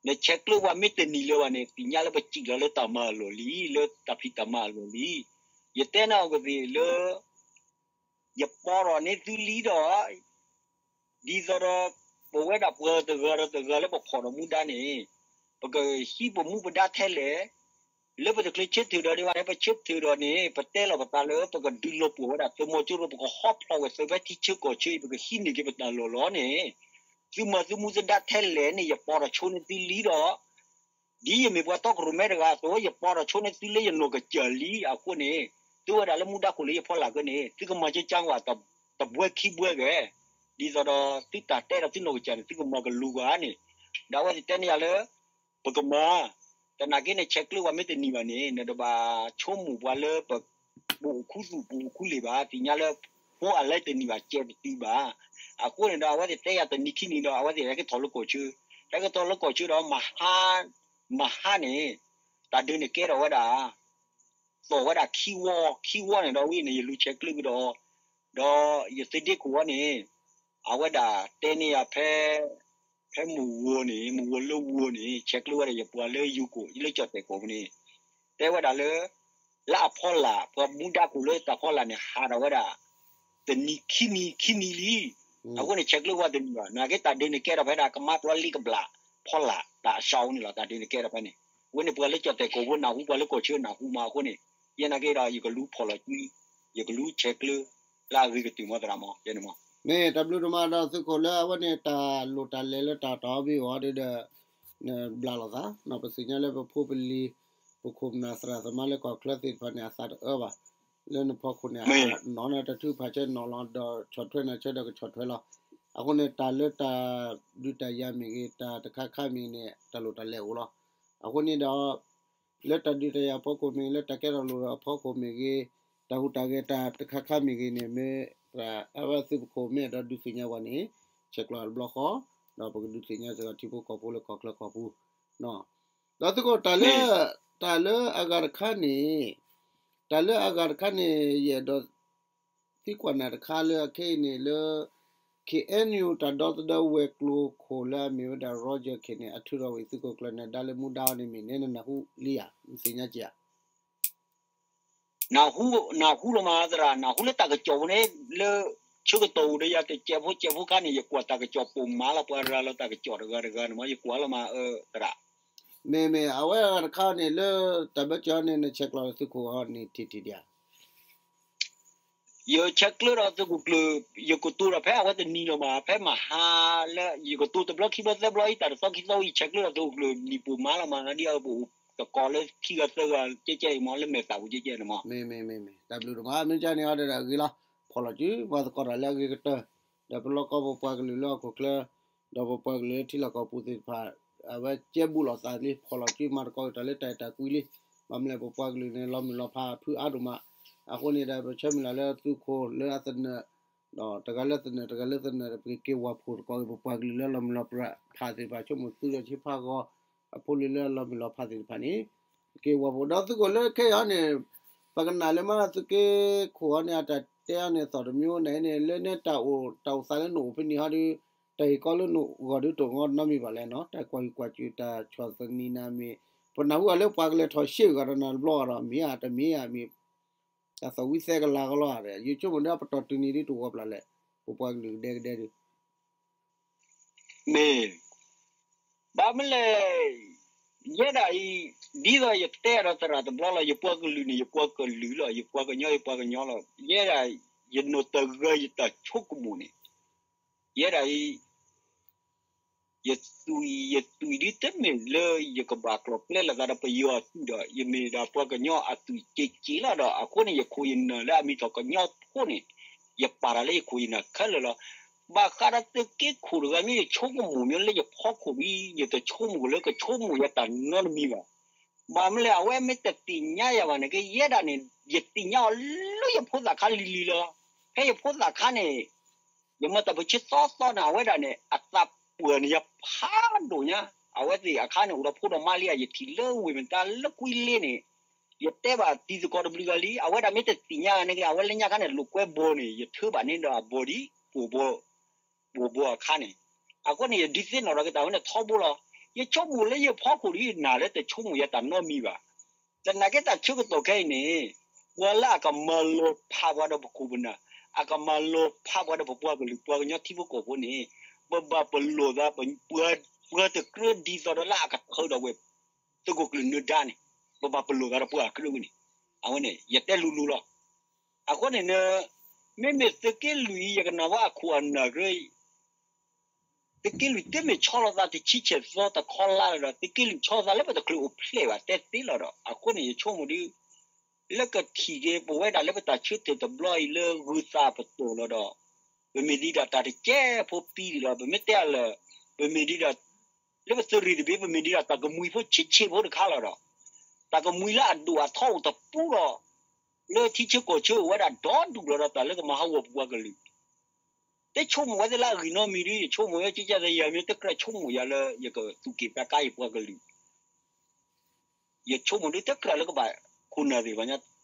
နဆဲးကျၢပှၤမ့ၢ်တနံၤလၢၤဘၣ်န့ၣ် သ့ၣ်ညါလၢပစံၣ်လီၤလၢတၢ်မၤအလီၢ်လံ, လၢတၢ်ဖံးတၢ်မၤအလီၢ်လံ. ယတဲန့ၢ်အီၤကသ့ၣ်လၢ ယပိာ်ထီၣ်န့ၢ်သုလံဒီး ဒ်သိးဒီး ပဝဲဒၣ်ပှၤတဂၤဒီးတဂၤလၢပဖီၣ်ထီၣ်မူဒါန့ၣ် ပကဟံးပမူပဒါထဲလဲၣ်, လၢပတချုးဆၢထၢၣ်ဒီးဒံးဘၣ်န့ၣ် ပဆၢထၢၣ်ဒီးန့ၣ် ပတဲလီၤပသးလၢပကဒုးလီၤပှီၢ်ဝဲဒၣ်သုးမီၤစိရိၤ ပကဟီဖျိးဝဲသုးဖဲထံဆၢကီၢ်ဆၢအံၤ ပကဟံးန့ၢ်က့ၤပတၢ်လီၢ်လီၤန့ၣ်, သုမၤသုမူသဒါထဲလဲၣ်န့ၣ် ယပိာ်ထီၣ်ဆိန့ၢ်သုလံဒီး ဒ်ယမ့ၢ်ပှၤတီခိၣ်ရိၣ်မဲတဂၤအသိး ယပိာ်ထီၣ်ဆိန့ၢ်သုလၢယနီၢ်ကစၢ်လံအဃိန့ၣ်, သုဝဲဒၣ်လၢမူဒါခိၣ်လၢယဖီလာ်က့န့ၣ် သုကမၤကၢကၢဝဲတဘှဲခံဘှဲဂ့ၤ, ဒ်သိးဒီးသုတၢ်တဲဒီးသုနီၢ်ကစၢ်န့ၣ် သုကမၤကလူၤဂၤန့ၣ်, ဒီးအဝဲသ့ၣ်တဲန့ၢ်ယၤလၢ ပကမၤ, တနာ်က့န့ၣ် ဆဲးကျၢပှၤမ့ၢ်တနံၤဘၣ်န့ၣ် နတဘၣ်ဆိကမိၣ်ပှၤလၢပ ပအိၣ်ခူသူၣ်ပအိၣ်ခူလံာ်ဘၣ်, သ့ၣ်ညါလၢ ဖိအလဲတနံၤဘၣ် ကဲတတုၤဘၣ်. အဃိန့ၣ်ဒီး အဝဲသ့ၣ်တဲယၤတနံၤခံနံၤဒီး အဝဲသ့ၣ်ဟဲက့ၤထီၣ်လၢကီၢ်ဆၢ, ဟဲက့ၤထီၣ်လၢကီၢ်ဆၢဒီး မဟါ, မဟါန့ၣ် တၢ်ဒုးန့ၣ်ကဲထီၣ်ဝဲဒၣ် သီၣ်ဝဲဒၣ်ခံဝီ, ခံဝီန့ၣ်ဒီးဝံၤန့ၣ် ယလူၤဆဲးကျၢကဒီး, ဒီးယသုးဒ့ခိၣ်ဝဲန့ၣ် အဝဲဒၣ်တဲန့ၢ်ယၤဖဲ ဖဲမုၢ်ဂီၤန့ၣ် မုၢ်ဂီၤလၢဂီၤန့ၣ် ဆဲးကျၢဝဲဒၣ်ယပှၤလၢယိၤကီၢ် လၢကၠီၣ်တဲာ်ကီၢ်ပူၤန့ၣ် တဲဝဲဒၣ်လၢ လၢအဖီလာ် ပှၤမူဒါခိၣ်လၢတၢ်ဖီလာ်န့ၣ် ဟးထီၣ်ဝဲဒၣ် တနံၤခံနံၤခံနံၤလံ. အဃိန့ၣ် ဆဲးကျၢဝဲတနံၤဘၣ် နာ်က့တၢ်ဒုးန့ၣ်ကဲထီၣ်ဖဲဒၣ် ကမါပျီလ့ကဘျး ဖီလာ်တၢ်အဆှီန့ၣ်လီၤ. တၢ်ဒုးန့ၣ်ကဲထီၣ်ဖဲန့ၣ် အဝဲန့ၣ်ပှၤလၢကၠီၣ်တဲာ်ကီၢ်ဖိနၢ်ဟူ ပှၤလၢကီၢ်ဆၢနၢ်ဟူမးအဃိန့ၣ် ယဲနာ်က့ဒီး ယကလူၤဖီၣ်လီၤကွံာ် ယကလူၤဆဲးကျၢ လၢအဂ့ၤကတၢၢ်မးသရၣ်မး ယဲန့ၣ်မး. မ့ၢ်တၢ်ဘျုးဒိၣ်မးဒီးသုးခိၣ်လၢအဝဲန့ၣ် တၢ်လိၣ်တၢ်လဲၤလၢတၢ်တီဘ့ၣ်အီၤဒီး နဘျးလိာ်သး ပသ့ၣ်ညါလၢပဖိပလံၤ ပခိၣ်ပနၢ်သရၣ်သမါလၢကီၢ်ချၢသ့ၣ်တဖၣ်န့ၣ် အသးတအၢဘၣ် လၢနဖီခိၣ်န့ၣ် နီၢ်နတၢ်ထုကဖၣ်ဆၢနီၢ်လီၤ ဒီးဆီၣ်ထွဲနၤဆၢဒီးကဆီၣ်ထွဲလီၤ. အဃိန့ၣ် တၢ်လၢတၢ်ဒုးတၢ်ယၤမ့ၢ်ဂ့ၤ တၢ်တခါခါမ့ၢ်ဂ့ၤန့ၣ် တၢ်လိၣ်တၢ်လဲၤအိၣ်လီၤ. အဃိန့ၣ်ဒီး လၢတၢ်ဒုးတၢ်ယၤအဖီခိၣ်မ့ၢ်ဂ့ၤ လၢတၢ်ကဲထီၣ်လိၣ်ဒီးအဖီခိၣ်မ့ၢ်ဂ့ၤ တၢ်ဟူးတၢ်ဂဲၤတၢ်တခါခါမ့ၢ်ဂ့ၤန့ၣ် မ့ၢ်အဝဲသုးပခိၣ်မ့ၢ်အဲၣ်ဒိးဒုးသ့ၣ်ညါပှၤန့ၣ် ဆဲးကျိးတဘျီဃီ ဒီးပကဒုးသ့ၣ်ညါစ့ၢ်ကီးထံဖိကီၢ်ဖိလၢကီၢ်ချၢကီၢ်ပူၤ ဒီးသုးခိၣ်တၢ်လၢ တၢ်လၢအဂၤတခါန့ၣ် တၢ်လၢအဂၤတခါန့ၣ် ယအဲၣ်ဒိးသံကွၢ်နၤတခါလၢအခဲအံၤန့ၣ်လၢ ခ့ၣ်အဲၣ်ယူၣ် တၢ်ဒီသဒၢဝဲၤကျိၤခိၣ်လၢအမ့ၢ်ဝဲဒၣ် Roger Khin န့ၣ် အထုးထီၣ်ဝံၤသုးခိၣ်ကျၢၢ်နၢၤဒါလၢမူဒါအီၤန့ၣ်မ့ၢ်န့ၣ် နနၢ်ဟူလံဧါ နသ့ၣ်ညါက့ၤဧါ. နၢ်ဟူ, နၢ်ဟူလီၤမးသရၣ်, နၢ်ဟူလၢတၢ်ကစီၣ်ပူၤန့ၣ် လၢဆၢကတီၢ်အိၣ်ဒီးယၤတစဲးဖိစဲးဖိခါန့ၣ် ယကွၢ်တၢ်ကစီၣ်ပိာ်မၤလီၤ ပှၤရၤလီၤတၢ်ကစီၣ်တဂၤတဂၤန့ၣ်မး ယကွၢ်လီၤမးသရၣ်. မ့မ့ၢ်အဝဲအဂၤတခါန့ၣ် လၢတၢ်ဘၢၣ်စၢၤန့ၣ် နဆဲးကျိးသုးခိၣ်အီၤန့ၣ်ထံၣ်ထံၣ်ဒံးဧါ. ယဆဲးကျၢဒီးသုးခိၣ်ကျၢၢ်, ယကတိၤဒီးဖဲအဝဲတနံၤလီၤမး, ဖဲမဟါလၢ ယကတိၤတဘျီခံဘျီသၢဘျီအံၤ တၢ်တသီခံသီအံၤ ဆဲးကျၢဒီးသုးခိၣ်ကျၢၢ် လံာ်ပိာ်မၤလီၤမး, ဒ်အပအိၣ်သကိးလၢခံဂၤသၢဂၤကဲကဲအံၤမး လၢမဲာ်သၣ်ပူၤကဲကဲန့ၣ်မး. မ့မ့ၢ် တၢ်ဘျုးဒိၣ်မး မ့ၢ်ကန့ၣ်အီၤဒီးဂ့ၤလီၤ, ဖီၣ်လီၤစု ပှၤသကိးတၢ်လၢအဂ့ၤကတၢၢ်, ဒီးပလီၢ်ကီၢ်ပပှၤကလုာ်လၢဟီၣ်ခိၣ်ချၢ, ဒီးပပှၤကလုာ်လၢထံလီၢ်ကီၢ်ပူၤသ့ၣ်တဖၣ် အဝဲကဲဘူးလိာ်သးလံ, ဖီၣ်လီၤစု မၤသကိးက့ၤတၢ်လၢတၢ်အဲၣ်တၢ်ကွံလံ, ဘၣ်မနုၤလဲၣ် ပပှၤကလုာ်န့ၣ် လီၤမုၢ်လီၤဖးဖုအါဒိၣ်မး, အဃိန့ၣ်ဒီး ပဆၢမုၢ်လၢ်လၢသုးခိၣ်လၢအသနၢၣ် ဒီးတဂၤလၢသနၢၣ် တဂၤလၢသနၢၣ်ဒီး ပကက့ၤဝၢ်ဖှိၣ်သကိးက့ၤ ပပှၤကလုာ်လၢလီၤမုၢ်လီၤဖးသ့ၣ်တဖၣ် ဆိကမိၣ်သုဒီးဆ့ဖးဂီၤ အဖိလံၤလၢလီၤမုၢ်လီၤဖးသ့ၣ်တဖၣ်န့ၣ် က့ၤဝၢ်ဖှိၣ်ဒီးသုးခိၣ်လၢခဲအံၤဟီန့ၣ်, ပကနၣ်လၢမးသုးက့ခိၣ်ဟီန့ၣ် အတၢ်တဲအီၤန့ၣ် သီၣ်တမံၤန့ၣ်န့ၣ် လၢန့ၣ်တၢ်အိၣ် တၢ်အိၣ်သးလၢနအိၣ်ဖဲန့ၣ်ဟီဒီး တၢ်ဟ့ၣ်ကီလၢနအိၣ်ဂီၢ်ဒုးတအိၣ်နီတမံၤဘၣ်လဲၣ်နီၤ, တၢ်ကွၢ်ဟုၣ်ကွၢ်စူၢ် တၢ်ဆီၣ်သနံးနၤမ့ၢ် ပနၢ်ဟူအီၤလၢပှၤကလဲၤထီၣ်ရှ့ၣ်ဂီၤဒီးနၤတဘျီဒီး မ့ၢ်ဧါတမ့ၢ်ဧါမ့ၢ် တၢ်သီၣ်ဝံသဲကလၤကလီ ယဆိကမိၣ်ဒီးပတီၢ်တုၤန့ၣ်ဒုးတဝီပျၢ်လဲၣ်, ပပှၤကလုာ်ကဒဲကဒဲဒုး မ့ၢ် ဘၣ်မနုၤလဲၣ်, ယဲဒၣ်အံၤ ဒ်သိးယတဲဒီးသရၣ်တဘျီလီၤ, ယပှၤကလုာ်န့ၣ် ယပှၤကလုာ်လီၤ, ယပှၤကညီ ယပှၤကညီလီၤ. ယဲဒၣ် ယနီၢ်တဂၤယတၢ်ဆိကမိၣ်န့ၣ်, ယဲဒၣ်အံၤ ယသွံၣ် ယသွံၣ်ဒ်တမ့ၢ်လၢယကဘၣ်ကျီၢ်ကျဲလိာ်သးဒီးပယီၤအသွံၣ်ဒီး ယမ့ၢ်ဒၣ်ပှၤကညီအသွံၣ်က့ၤက့ၤလီၤဒီး အဃိန့ၣ် ယခိၣ်ယနၢ်လၢအမ့ၢ်ထီၣ်ကညီဖိန့ၣ် ယပာ်တၢ်လၢယခိၣ်ယနၢ်ခဲလၢာ်လီၤ. ဘၣ်ဃးဒီးသုးက့ခိၣ်တဂၤမ့ၢ်ယဆိကမိၣ်မ့ၢ်လၢယဖီခိၣ်ဒ် ယတဆိကမိၣ်လၢကဆိကမိၣ်ယၤတၢ်နီတမံၤဘၣ်. ဘၣ်မနုၤလဲၣ် အဝဲမ့ၢ်တသ့ၣ်ညါယၤဘၣ်န့ၣ်က့ ယဲဒၣ်န့ၣ် ယသ့ၣ်ညါအီၤလၢယဖိသၣ်ခါလံၤလံၤလီၤ. ဖဲယဖိသၣ်ခါန့ၣ် ယမၤတၢ်ပၢၢ်ဆၢသီသီန့ၣ် အဝဲဒၣ်န့ၣ် အသးပှၢ်န့ၣ်ယၤဖးဒိၣ်ညါ, အဝဲသ့ၣ်အခါန့ၣ် အိၣ်ဒီးဖိဒီးမါလံဧါ, ယထံၣ်လၢဝ့ၢ်မတၤလၢကွံလ့န့ၣ် ယတဲဘၣ်တံၤသကိးတဘျုးဂၤလံ, အဝဲဒၣ်မ့ၢ်တသ့ၣ်ညါန့ၣ်က့ အဝဲလၢညါခါန့ၣ် လိာ်ကွဲဘီန့ၣ် ယထၢဘၣ်န့ၢ်ဒီးအဘီဒ် ပှိၢ်ဘီအခါန့ၣ်, အဃိန့ၣ် ယဒုးသ့ၣ်နီၣ်ထီၣ်က့ၤတၢ်ဝဲန့ၣ်ထီဘိလီၤ. ယဆိကမိၣ်လၢယဖီခိၣ်ဒ် နၤလၢတဆိကမိၣ်ယၤတၢ်နီတမံၤဘၣ်. သနာ်က့တၢ်ဆၢကတီၢ်ခဲအံၤန့ၣ် ပှၤလၢအကမၤလီၤဖးပှၤဒီးပခိၣ်ပနၢ်, အကမၤလီၤဖးပှၤဒီးပပှၤကလုာ်ပှၤကညီထံဖိကီၢ်ဖိန့ၣ် ပဘၣ်ပလီၢ်သး ပှၤတကြၢးဒ်သိးဒီးလၢအကထၢဒီးဝဲ သုးခိၣ်ကျၢၢ်နၢၤဒါန့ၣ် ပဘၣ်ပလီၢ်သးဒီးပှၤအကြၢးဝဲန့ၣ်, အဝဲန့ၣ် ယတဲလိၤလိၤလီၤ. အဃိန့ၣ် မ့မ့ၢ်သုးက့လွံၢ်အံၤ ယကနၣ်ဝဲအခိၣ်အနၢ်ကြၢး သုးက့လွံၢ်တမ့ၢ်ဆီလီၤသးတဆံဆဲၣ်သီတခီလါဒီး သုးက့လွံၢ်ဆီလီၤသးလၢပတချုးအိၣ်ဖျဲၣ်ဘၣ် တဲသ့လီၤဒီး အဃိန့ၣ် ယဆိကမိၣ်ဒ် လၢကထံၣ်က့ၤပဝဲဒၣ်လၢပတၢ်ဆၢတဲာ်တဘျီအံၤလၢဂုၤသးပတီၢ်လီၤဒီး ပမ့ၢ်ဒံးဒၣ်တၢ်တကဲးဖိပံဒံးလီၤ. ပမ့ၢ်တဲအလၢ ပမ့ၢ်ဒံးဒၣ် လၢပသုးရ့ၣ်တဘ့ၣ် ပမ့ၢ်ဒံးဒၣ်တၢ်ကမှံၤဖိဆံးဆံးဖိတခါလီၤဒီး တၢ်ကမှံၤလၢအဒိၣ်အထီအိၣ်တပူၤဒီး လၢထံဆၢကီၢ်ဆၢအိၣ်ဝဲဒၣ်ဒီဒူၣ်လီၤဒီး တၢ်လၢကမၤဟးဂီၤပပှၤကလုာ် တဆိကမိၣ်ဝဲသ့ၣ်လၢအဂ့ၢ်နီတမံၤဒီး ယဆိကမိၣ်ဝဲ ကကသယၤမ့ၢ်တကြၢးဆိကမိၣ်ယၤလၢ ယကသူၣ်က့ၣ်သးကါယပှၤကလုာ် ယဆိကမိၣ်ဒ်တကြၢးလၢကဘၣ်ခိၣ်နၢ်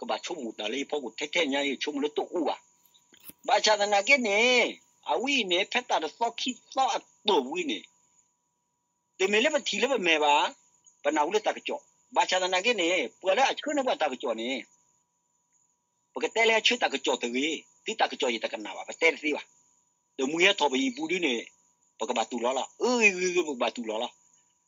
သ့ၣ်တဖၣ်ညါ ကဘၣ်ဆိကမိၣ်တၢ်လၢယဖီခိၣ်ထဲထဲညါ ယဆိကမိၣ်လၢတအိၣ်ဘၣ်. ဘၣ်ဆၣ်သနာ်က့န့ၣ် အဝဲအံၤန့ၣ် ဖဲတၢ်တသီခံသီအတီၢ်ဝံၤန့ၣ် တမ့ၢ်လၢပထံၣ်လၢပမဲာ်ဘၣ်, ပနၢ်ဟူလၢတၢ်ကစီၣ်. ဘၣ်ဆၣ်သနာ်က့န့ၣ် ပှၤလၢအဆှၢန့ၢ်ပှၤတၢ်ကစီၣ်န့ၣ် ပကတဲလၢအဆှၢတၢ်ကစီၣ်တဂ့ၤ, သုတၢ်ကစီၣ်ယတကနၣ်ဘၣ်, ပတဲတသ့ဘၣ်. တမှံၤဟဲထီၣ်ပဟံၣ်ပူၤဒ်န့ၣ် ပကဘၣ်တူၢ်လီၤလီၤ. အဂ့ၤဂ့ၤဂ့ၤ ပကဘၣ်တူၢ်လီၤလီၤ.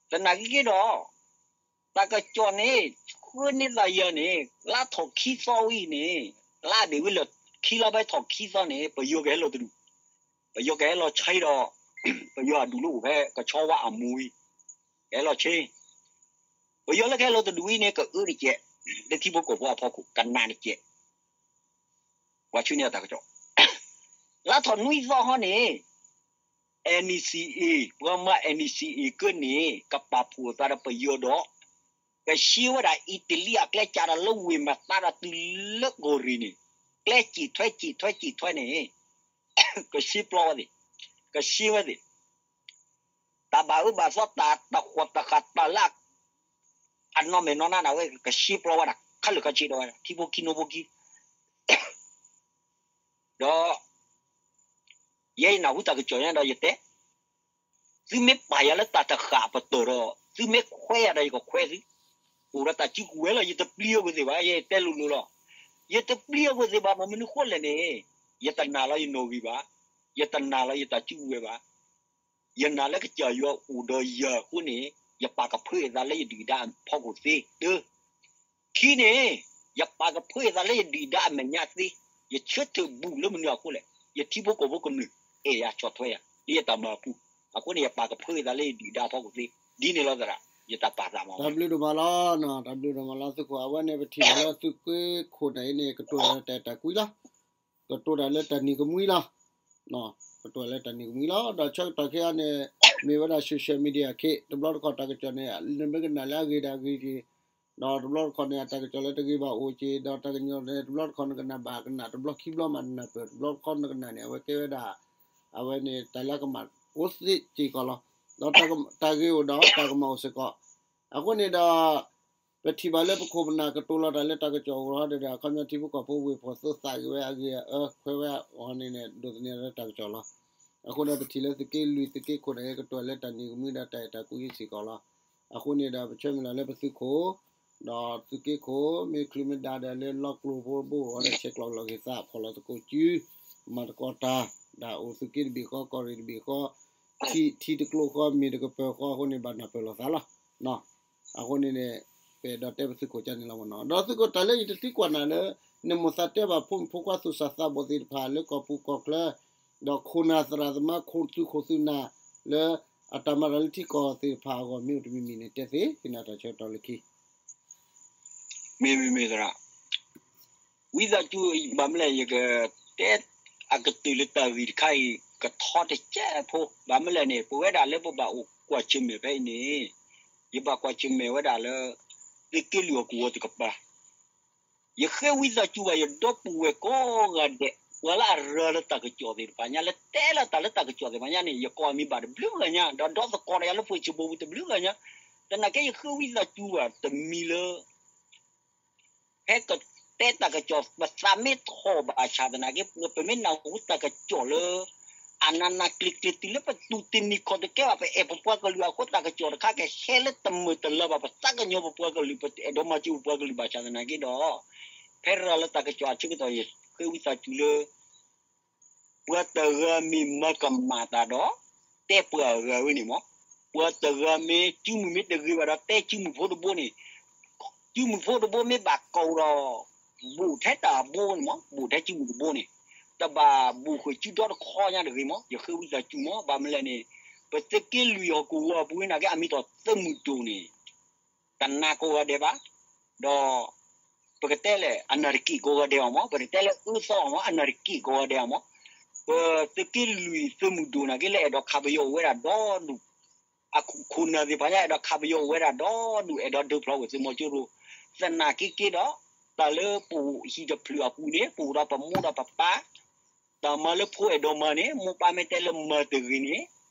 သနာ်က့ဒီး တၢ်ကစီၣ်န့ၣ် ဆှၢန့ၢ်သးယၤန့ၣ် လါထီၣ်ခံသီဝံၤန့ၣ် လါဒ့ၣ်ဝံၤလၢခံလါဘၣ်ထီၣ်ခံသီန့ၣ် ပယီၤကဟဲလီၤတဒူၣ်, ပယီၤကဟဲလီၤဆံးဒီး ပယီၤအဒူၣ်လၢအိၣ်ဖဲကဆီဝါအမူဝံၤ ကဟဲလီၤဆံး, ပယီၤလၢကဟဲလီၤတဒူၣ်ဝံၤန့ၣ် ကအၢတကဲး, လၢထံဖိကီၢ်ဖိအဖီခိၣ် ကနးတကဲး ပှၤဆှၢန့ၢ်အတၢ်ကစီၣ် လါထီၣ်နွံသီဟီန့ၣ် NCA ပှၤမၤ NCA ကန့ၣ် ကပာ်ဖှိၣ်အသးဒီးပယီၤဒီး ကရှဲဝဲဒၣ်အံၣ်တလံအကျဲကးဒီးလၢဝ့ၢ်မသးဒီးတုၤလၢကီၢ်ရ့ၣ်န့ၣ် ကျဲစံၣ်ထွဲစံၣ်ထွဲစံၣ်ထွဲန့ၣ် ကရှဲပျီဝဲသ့ၣ်, ကရှဲဝဲသ့ၣ် တၢ်ဘၣ်အၢဘၣ်သီ တၢ်တဃီၣ်တဃၣ် တၢ်လၢအနီၢ်မဲာ်နီၢ်နါန့ၣ် အဝဲကရှဲပျီဝဲဒၣ် ခဲလၢာ်ခဲဆ့ဒီးဝဲဒၣ် ထံဖိခံနိဖိခံ ဒီး ယဲယနၢ်ဟူတၢ်ကစီၣ်ညါဒီးယတဲ, သုမ့ၢ်ပာ်ယၤလၢတၢ်တဃၣ်အပတီၢ်ဒီး သုမ့ၢ်ခွဲးယၤဒီးယကခွဲးသု, အိၣ်ဒီးတၢ်စုကဝဲၤလီၤ ယတပျံၤအဂုၤသ့ၣ်ဘၣ်, ယတဲလိၤလိၤလီၤ. ယတပျံၤအဂုၤသ့ၣ်ဘၣ် မ့ၢ်မနုၤဃိလဲၣ်န့ၣ်, ယတနာ်လီၤယနီၣ်ဂံၢ်ဘၣ်, ယတနာ်လီၤယတၢ်စုကဝဲၤဘၣ်. ယနာ်လၢကစၢ်ယွၤအိၣ်ဒီးယၤအဃိန့ၣ်, ယပာ်ကဖၢအသးလၢယဒုၣ်ဒါအဖီခိၣ်သ့, တၢ, ခံန့ၣ်, ယပာ်ကဖၢအသးလၢယဒုၣ်ဒါအမဲာ်ညါသ့ ယဆၢထၢၣ်ဘူးလၢမနုၤအဃိလဲၣ်, ယထံဖိကီၢ်ဖိကမျၢၢ်အဲၣ်ယၤဆီၣ်ထွဲယၤ လၢယတၢ်မၤအပူၤ, အဃိန့ၣ် ယပာ်ကဖၢက့ၤသးလၢယဒုၣ်ဒါအဖီခိၣ်သ့, ဒ်န့ၣ်လီၤသရၣ်, ယတၢ်ပာ်သးမၤဝဲ. တၢ်ဘျုးဒိၣ်မးလီၤ, တၢ်ဘျုးဒိၣ်မးလီၤသုးခိၣ်, အဝဲန့ၣ်ပထံၣ်ဘၣ်လၢသုးက့ခိၣ်န့ၣ်အံၤန့ၣ် ကတိၤတၢ်လၢတၢ်အဲၣ်တၢ်ကွံလီၤ, ကတိၤတၢ်လၢတၢ်နံၤကမှံလီၤ ကတိၤလၢတၢ်နံၤကမှံလီၤ. ဒီးဆၢကတီၢ်ခဲအံၤန့ၣ် မ့ၢ်ဝဲဒၣ် social media ခ့, တဘျီတခီၣ်တၢ်ကစီၣ်န့ၣ် နမ့ၢ်ကနၣ်လၢအဂ့ၤဒီးအဂ့ၤက့ၤ, ဒီးတဘျီတခီၣ်န့ၣ် အတၢ်ကစီၣ်လၢတဂ့ၤဘၣ်အိၣ်က့ၤ, ဒီးတၢ်ကစီၣ်န့ၣ် တဘျီတခီၣ်နကနၣ်ဘၣ်ကနၣ်, တဘျီခံဘျီမးနနၢ်ပၢၢ်, တဘျီတခီၣ်နကနၣ်န့ၣ် အဝဲကဲဝဲဒၣ် အဝဲန့ၣ် တၢ်လၢကမၣ်အိၣ်သ့စ့ၢ်ကီးလီၤ. ဒီးတၢ်ဂ့ၤအိၣ်ဒီးတၢ်ကမၣ်အိၣ်စ့ၢ်ကီး. အဃိန့ၣ်ဒီး ပထံၣ်ဘၣ်လၢပခိၣ်ပနၢ်ကတိၤလီၤတၢ်လၢတၢ်ကစီၣ်အဂီၢ်ဒီး အခီပညီထံဖိကီၢ်ဖိဝ့ၢ်ဖီၣ်သိသးဂ့ၤဝဲအဂ့ၢ်အအၢခွဲးဝဲအီၤန့ၣ်န့ၣ် ဒိးသန့ၤလၢတၢ်ကစီၣ်လီၤ. အဃိဒီးပထံၣ်လၢသုးက့လွံၢ်သုးက့ခိၣ်န့ၣ် ကတိၤလၢတၢ်နံၤကမှံဒီးတၢ်အဲၣ်တၢ်ကွံစ့ၢ်ကီးလီၤ. အဃိန့ၣ်ဒီးပဆၢမုၢ်လၢ်လၢပသုးခိၣ် ဒီးသုးက့ခိၣ် မ့ၢ်ချုးမ့ၢ်ဒါဒီးလၢလီကျိၤဖိတဘိအီၤဒီး ဆဲးကျိးလီၤက့ၤသး ဖီၣ်လီၤသကိးစု မၤသကိးတၢ် ဒ်အိၣ်သုးက့တဘ့ၣ်ဃီ ကီၢ်ရ့ၣ်တဘ့ၣ်ဃီ ထံ ထံတကျိဃီ မ့ၢ်တကပၤဃီအဃိန့ၣ် ဘၣ်နၢ်ပၢၢ်လိာ်သးလီၤ. အဃိန့ၣ်န့ၣ် ပအဲၣ်ဒိးတဲပသုးခိၣ်ကန့ၣ်လီၤမနီၤ. ဒီးသုးခိၣ်တၢ်လၢယတသံကွၢ်နၤလၢ နမိၣ်သးတဲဘၣ်ဖိမုၣ်ဖိခွါသူၣ်စၢ်သးဘီၣ်သ့ၣ်တဖၣ်လၢကီၢ်ပူၤကီၢ်ချၢ ဒီးခိၣ်နၢ်သရၣ်သမါ ခိၣ်သူခိၣ်သူနၢ် လၢအတၢ်မၤတၢ်လၢထံကီၢ်သ့ၣ်တဖၣ်အဂီၢ် မ့ၢ်အိၣ်တမံၤမံၤန့ၣ် တဲသ့ ဟ့ၣ်နၤတၢ်ဆၢကတီၢ်လၢခံ မ့မ့မ့ၢ်သရၣ် ဝံသးစူၤ ဘၣ်မနုၤလဲၣ် ယကတဲအကတၢၢ်လၢတၢ်ဂ့ၢ်တခါအံၤ ကထီတကဲးဖိ ဘၣ်မနုၤလဲၣ်န့ၣ် ပဝဲဒၣ်လၢပဘၣ်အိၣ်ကွၢ်ဆၢၣ်မဲာ်ဖဲအံၤန့ၣ် ယဘၣ်ကွၢ်ဆၢၣ်မဲာ်ဝဲဒၣ်လၢ သုးက့လွံၢ်အကဝီၤတကပၤ ယဃ့ဝံသးစူၤဘၣ်ယဒီပုၢ်ဝဲၢ်ကိးဂၤဒဲး ပှၤလၢအရၤလၢတၢ်ကစီၣ်သ့ၣ်တဖၣ်ညါ လၢတဲလၢတၢ်လၢတၢ်ကစီၣ်သ့ၣ်တဖၣ်ညါန့ၣ် ယကိးအမံၤဘၣ်တဘျုးဂၤညါ ဒီးဒီသကိးဒီးယၤလၢ Facebook ပူၤတဘျုးဂၤညါ သနာ်က့ယဃ့ဝံသးစူၤဘၣ်တမံၤလၢ ဖဲကတဲတၢ်ကစီၣ် ပသးမ့ၢ်ထီၣ်ဘၣ်ဆၣ်သနာ်က့ ပမ့ၢ်နၢ်ဟူတၢ်ကစီၣ်လၢ အနးနးကျံၤကျံၤတုၤလၢပတူၢ်တနံၤခီၣ်တကဲဘၣ် ပအဲၣ်ပပှၤကလုာ်အဃိ တၢ်ကစီၣ်တခါကဟဲလၢတမုာ်တလၤဘၣ် ပသးကညီၤပပှၤကလုာ် ပအဲၣ်ဒိးမၤစၢၤပပှၤကလုာ်ဘၣ်ဆၣ်သနာ်က့ဒီး ဖဲရၤလၢတၢ်ကစီၣ်အဆၢကတီၢ် ယဃ့ဝံသးစူၤလၢ ပှၤတဂၤမ့ၢ်မၤကမၣ်တၢ်ဒီး တဲပှၤအဂၤဝဲန့ၣ်မး, ပှၤတဂၤမ့ၢ်စုမုၢ်မ့ၢ်တဂ့ၤဘၣ်ဒီး တဲစုမုၢ်ဖိတဘိန့ၣ်, စုမုၢ်ဖိတဘိမ့ၢ်ဘၣ်ကိးဒီး ဘူးထဲတၢ်အဘိန့ၣ်မး, ဘူးထဲစုမုၢ်တဘိန့ၣ်, တဘၣ်ဘူးဃုာ်စုဒီတခီညါတဂ့ၤမး, ယဃ့ဝံသးစူၤမး, ဘၣ်မနုၤလဲၣ်န့ၣ်, ပသုးက့လွံၢ်ဟီၣ်ကဝီၤအပူၤနာ်က့ အမ့ၢ်ထီၣ်သုးမုၢ်ဒိၣ်န့ၣ် တနာ်ကိးဂၤဒဲးဘၣ်, ဒီး ပကတဲလဲၣ် အနၢ်တက့ၢ်ကိးဂၤဒဲးအီၤမး, ပတတဲလၢအၢသီအီၤမး, အနၢ်တက့ၢ်ကိးဂၤဒဲးအီၤမး, ပသုးက့လွံၢ်သုးမုၢ်ဒိၣ်နာ်က့ လၢအဲၣ်ဒိးခးပယီၤအိၣ်ဝဲဒၣ်ဒီဒူၣ်, အခိၣ်နၢ်သ့ၣ်တဖၣ်ညါ အဲၣ်ဒိးခးပယီၤအိၣ်ဝဲဒၣ်ဒီဒူၣ် အဲၣ်ဒိးဒုးဖျိးကွံာ်သုးမီၤစိရိၤ, သနာ်က့က့ဒီး တၢ်လၢပအိၣ်ဟံၣ်တဖျၢၣ်အပူၤန့ၣ် ပအိၣ်ဒီးပမိၢ်ဒီးပပၢ်, တၢ်မၤလၢဖိအဲၣ်ဒိးမၤန့ၣ် မိၢ်ပၢ်မ့ၢ်တဲလၢမၤတဂ့ၤန့ၣ်,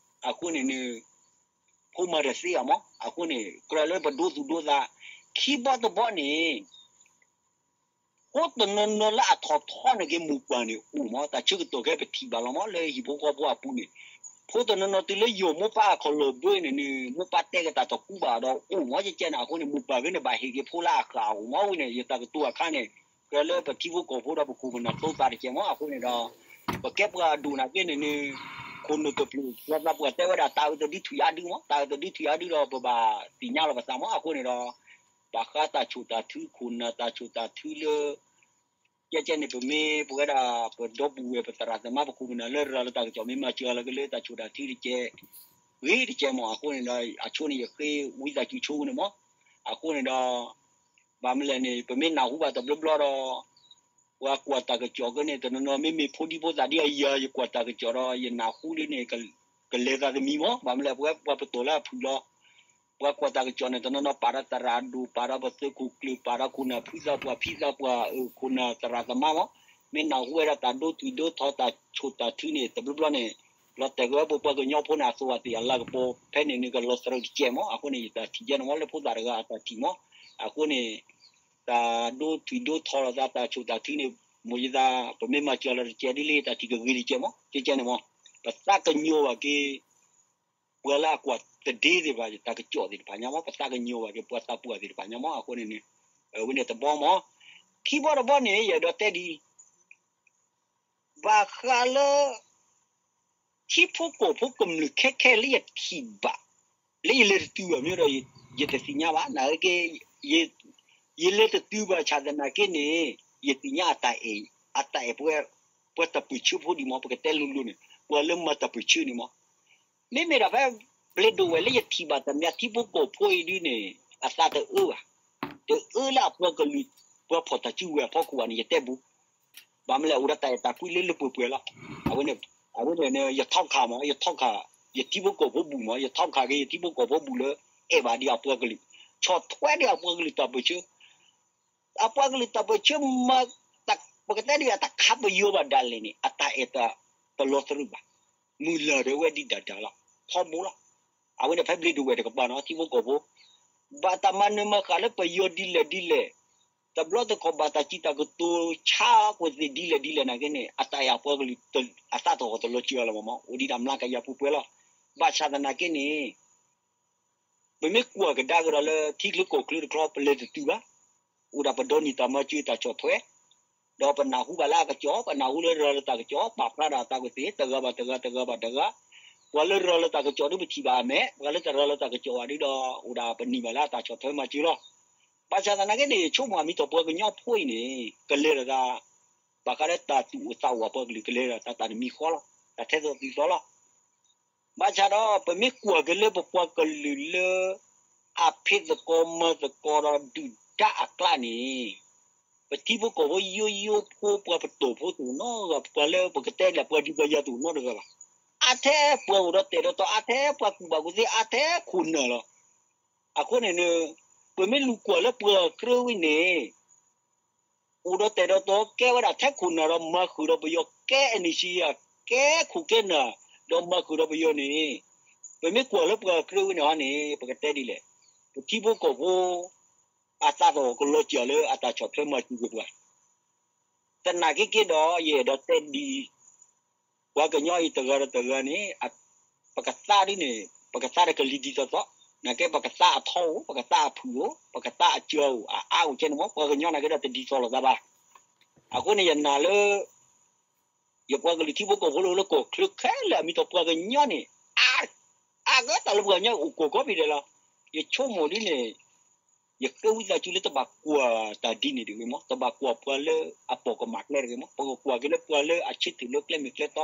အဃိန့ၣ်န့ၣ် ဖိမၤတသ့အီၤမး, အဃိန့ၣ် ကြၢးလၢပဒိသူၣ်ဒိသး, ခံဘီတဘီန့ၣ် ဖိတနီၤနီၤလၢအထီၣ်ထီန့ၣ်က့ မိၢ်ပၢ်န့ၣ်အိၣ်မး, တၢ်ဆၢကတီၢ်ခဲအံၤပထံၣ်ဘၣ်လီၤမး လၢဟံၣ်ဖိဃီဖိအပူၤန့ၣ်, ဖိတနီၤနီၤတုၤလၢယိာ်မိၢ်ပၢ်အခီၣ်လီၢ်ဘၢန့ၣ်န့ၣ် မိၢ်ပၢ်တဲက့ၤတၢ်တကူဘၣ်ဒီးအိၣ်မး ကဲကဲန့ၣ်, အဃိန့ၣ် မိၢ်ပၢ်ဂ့ၤန့ၣ် ဘၣ်ဟ့ၣ်က့ၤဖိလၢအဃၣ်အအိၣ်မးဝဲန့ၣ်, ယတၢ်ကတိၤအခါန့ၣ် ကြၢးလၢပထံဖိကီၢ်ဖိဒီးပခိၣ်ပနၢ်သိသးတကဲးမး, အဃိန့ၣ်ဒီး ပကဲပှၤဒိၣ်နာ်က့န့ၣ်န့ၣ် ခိၣ်နူာ်တဖျၢၣ် ပှၤသးပှၢ်တဲဝဲဒၣ် တၢ်အုးတဒုထွံၣ်အါဒုမး, တၢ်အုးတဒုထွံၣ်အါဒုဒီး ပဘၣ်သ့ၣ်ညါလီၤပသးမး, အဃိန့ၣ်ဒီး ဘၣ်ဃးတၢ်ဆိၣ်တၢ်ထု ခိၣ်နၢ်တၢ်ဆိၣ်တၢ်ထုလၢ ကဲကဲန့ၣ် ပမ့ၢ်ပဝဲဒၣ် ပဒီပုၢ်ဝဲၢ်ပသရၣ်သမါပခိၣ်ပနၢ်လၢရၤလၢတၢ်ကစီၣ် မ့ၢ်မၤစၢၤလၢကလၢတၢ်ဆိၣ်တၢ်ထုတကဲး ဂ့ၤတကဲးမး, အဃိန့ၣ်ဒီး အဆိန့ၣ် ယဃ့ဝံသးစူၤဆိန့ၣ်မး, အဃိန့ၣ်ဒီး ဘၣ်မနုၤလဲၣ်န့ၣ် ပမ့ၢ်နၢ်ဟူဘၣ်တဘျီဘျီဒီး ပှၤကွၢ်တၢ်ကစီၣ်က့န့ၣ် တနီၤနီၤမ့မ့ၢ်ဖိဒံဖိသၣ်ဒ်အံၤ ယကွၢ်တၢ်ကစီၣ်ဒီး ယနၢ်ဟူဒ်န့ၣ် ကလဲၤသးတမံၤမး, ဘၣ်မနုၤလဲၣ် ပဝဲပှၤပတီၢ်လၢအဖုၣ်လီၤ, ပှၤကွၢ်တၢ်ကစီၣ်န့ၣ် တနီၤနီၤပာ်ဒီးသရၣ်ဒိၣ် ပာ်ဒီးပသုးခိၣ်ကျၢၢ် ပာ်ဒီးခိၣ်နၢ်ဖုသးပှၢ်ဖံသးပှၢ် ခိၣ်နၢ်သရၣ်သမါမး, မ့ၢ်နၢ်ဟူဝဲဒၣ်တၢ်ဒိထွံၣ်ဒိထီတၢ်ဆိၣ်တၢ်ထုန့ၣ် တဘျီဘျီန့ၣ် လီၤတဲာ်က့ၤဝဲပပှၤကညီဖိန့ၣ် အသီၣ်အသ့ၣ်အလၤကပီၤ ဖဲန့ၣ်န့ၣ် ကလီၤသရၢတကဲးမး, အဃိန့ၣ် ယတၢ်ထံၣ်ကဲန့ၣ်မး လၢဖိသၣ်တဂၤအတၢ်ထံၣ်မး, အဃိန့ၣ် တၢ်ဒိထွံၣ်ဒိထီလိာ်သး တၢ်ဆိၣ်တၢ်ထုန့ၣ် မိၢ်ယသး ပမ့ၢ်မၤစၢၤလီၤတကဲးဒ်လၢတၢ်ထံၣ်ကဂ့ၤတကဲးမး, ကဲကဲန့ၣ်မး, ပသးကညီၤဘၣ်က့ၤ ပှၤလၢအကွၢ်တဒ့သ့ၣ်တဖၣ် တၢ်ကစီၣ်သ့ၣ်တဖၣ်ညါမး, ပသးကညီၤဘၣ်က့ၤပှၤသးပှၢ်သ့ၣ်တဖၣ်ညါမး, အဃိန့ၣ်န့ၣ် ဝဲန့ၣ်တဘီမး, ခံဘီတဘီန့ၣ် ယအဲၣ်ဒိးတဲဒ်အံၤ ဘၣ်ဃးလၢ ထံဖိကီၢ်ဖိကမျၢၢ်ခဲခဲလၢယထံၣ်ဘၣ် လၢယလဲၤတတုၤဘၣ်မ့ၢ်ဒီး ယတသ့ၣ်ညါဘၣ်, နာ်က့ ယလဲၤတတုၤဘၣ်ဆၣ်သနာ်က့န့ၣ် ယသ့ၣ်ညါအတၢ်အဲၣ် အတၢ်အဲၣ်ပှၤ ပှၤတၢ်ပၢၢ်ဆၢဖိဒံးမး ပကတဲလိၤလိၤန့ၣ် ပှၤလၢမၤတၢ်ပၢၢ်ဆၢန့ၣ်မး မ့မ့ၢ်ဒၣ်ဖဲ ဘျ့ဒိဝဲၢ်လၢယထံၣ်ဘၣ်တၢ်မၤထံဖိကီၢ်ဖိအံၤဒ်န့ၣ် အသးတအၢဘၣ်. တအၢလၢအပှၤကလုာ် ပှၤဖီၣ်တၢ်စုဝဲၤအဖီခိၣ်ဘၣ်န့ၣ် ယတဲဘူး ဘၣ်မနုၤလဲၣ် အိၣ်ဒီးတၢ်အဲၣ်တၢ်ကွံလၢလၢပှဲၤပှဲၤလီၤ. အဝဲန့ၣ် အဝဲန့ၣ် ယထီခးမး ယထီခး ယထံဖိကီၢ်ဖိဘူးမး ယထီခးက့ၤယထံဖိကီၢ်ဖိဘူးလၢ အဲၣ်ဘၣ်ဒံးအပှၤကလုာ် ဆီၣ်ထွဲဒံးအပှၤကလုာ်တၢ်ပၢၢ်ဆၢ အပှၤကလုာ်တၢ်ပၢၢ်ဆၢမၤ ပကတဲဒ်အတခါပယီၤဘၣ်ဒၣ်လဲာ်န့ၣ် အတၢ်အဲၣ်တၢ်တလီၤသရူးဘၣ်. မုၢ်လၢ်ဒီးဝဲဒ်ဒၣ်ဒၣ်လီၤ ထီဘိလီၤ. အဝဲန့ၣ်ဖဲဘျ့ဒိဝဲၢ်တကပၤနီၤ ထံဖိကီၢ်ဖိ ဘၣ်တၢ်မၤနၢၤမၤဃၣ်လၢပယီၤဒ်လဲၣ်ဒ်လဲၣ် တဘျီတခီၣ်ဘၣ်တၢ်စံးတၢ်ကတိၤဆါကွံာ်သ့ၣ်ဒ်လဲၣ်ဒ်လဲၣ်နာ်က့န့ၣ် အတၢ်အဲၣ်အပှၤကလုာ် အသးသဟီၣ်တလီၤစၢၤလီၤမး အိၣ်ဒံးဒၣ်မျးကယၤပှဲၤပှဲၤလီၤ. ဘၣ်ဆၣ်သနာ်က့န့ၣ် ပမ့ၢ်ကွၢ်ကဒါကဒီးလၢထံချၢကီၢ်ချၢတခီ ပလဲၤတတုၤဘၣ်. အိၣ်ဒၣ်ပဒိးန့ၢ်တၢ်မၤစၢၤတၢ်ဆီၣ်ထွဲ ဒီးပနၢ်ဟူဘၣ်လၢအကစီၣ် ပနၢ်ဟူလၢရၤလၢတၢ်ကစီၣ် ပာ်ဖျါဒၣ်အသးကွံာ်သ့ၣ် တဂၤဘၣ်တဂၤ တဂၤဘၣ်တဂၤ ပှၤလၢရၤလၢတၢ်ကစီၣ်ဒ်ပထံၣ်ဘၣ်အမဲာ် ပှၤလၢတရၤလၢတၢ်ကစီၣ်ဘၣ်ဒ်ဒီး အိၣ်ဒၣ်ပန့ၢ်ဘၣ်လၢအတၢ်ဆီၣ်ထွဲမၤစၢၤလီၤ. ဘၣ်ဆၣ်သနာ်က့န့ၣ် ယဆိကမိၣ်အမ့ၢ်တၢ်ပှၤကညီဖိအံၤန့ၣ် ကလဲၤဒီးတၢ် ဘၣ်ဃးလၢတၢ်သူၣ်အိၣ်သးအိၣ်အပှၤကလုာ် ကလဲၤဒီးတၢ်တၢ်တမံၤဃီလီၤ တၢ်ထဲသိးတုၤသိးလီၤ. ဘၣ်ဆၣ်ဒီး ပမ့ၢ်ကွၢ်က့ၤလၢပပှၤကလုာ်လၢ အဖံးသကိးမၤသကိးဒီးဒုၣ်ဒါအကျါန့ၣ် ပထံဖိကီၢ်ဖိယိယိဖိပှၤပတီၢ်ဖိတအိၣ်နီတဂၤ ပှၤလၢပကတဲလၢပှၤဒုးပှၤယၤတအိၣ်နီတဂၤဘၣ်. အါထဲပှၤအိၣ်ဒီးတဲာ်ဒီးတီၤ အါထဲပှၤကူၣ်ဘၣ်ကူၣ်သ့ အါထဲခိၣ်နၢ်လီၤ. အဃိန့ၣ် ပမ့ၢ်လူၤကွၢ်လၢပှၤကြၢးဝဲန့ၣ် အိၣ်ဒီးတဲာ်ဒီးတီၤ ကဲဝဲဒၣ်ထဲခိၣ်နၢ်ဒီးမၤဃုာ်ဒီးပယီၤ ကဲ NCA ကဲခိၣ်ကဲနၢ် ဒီးမၤဃုာ်ဒီးပယီၤန့ၣ် ပမ့ၢ်ကွၢ်လၢပှၤကြၢးဝဲန့ၣ်ဟီန့ၣ် ပကတဲဒ်လဲၣ် ပထံဖိကီၢ်ဖိ အသးသဟီၣ်ကလီၤစၢၤလၢအတၢ်ဆီၣ်ထွဲမၤစၢၤက့ၤပှၤ သနာ်က့က့ဒီး ယအဲၣ်ဒိးတဲဒ်အံၤ, ပှၤကညီအံၤတဂၤဒီးတဂၤန့ၣ် ပကသါဒ်န့ၣ် ပကသါတကလံၤဒ်သိးသိး, နာ်က့ပကသါအထီဧိၤ, ပကသါအဖုၣ်ဧိၤ, ပကသါအစၢၤဧိၤ, အအါဧိၤကဲန့ၣ်မ့ၢ် ပှၤကညီနာ်က့ဒီးတဒ်သိးလိာ်သးဘၣ်. အဃိန့ၣ် ယနာ်လၢ ယပှၤကလုာ်ထံဖိကီၢ်ဖိလၢလၢကီၢ်ချၢခဲလၢာ်အမ့ၢ်တၢ်ပှၤကညီန့ၣ် အါ အါကတၢ်လၢပှၤကညီအိၣ်ကိးကီးပံၤဒဲးလီၤ. ယဆိကမိၣ်ဒ်န့ၣ် ယဃ့ဝံသးစူၤလၢတဘၣ်ကွၢ်တၢ်ဒ်န့ၣ်တဂ့ၤမး, တဘၣ်ကွၢ်ပှၤလၢအပိာ်ကမၣ်ကျဲတဂ့ၤမး, ပကကွၢ်က့ၤလၢပှၤလၢအဆၢထၢၣ်လၢကျဲမ့ၢ်ကျဲတီ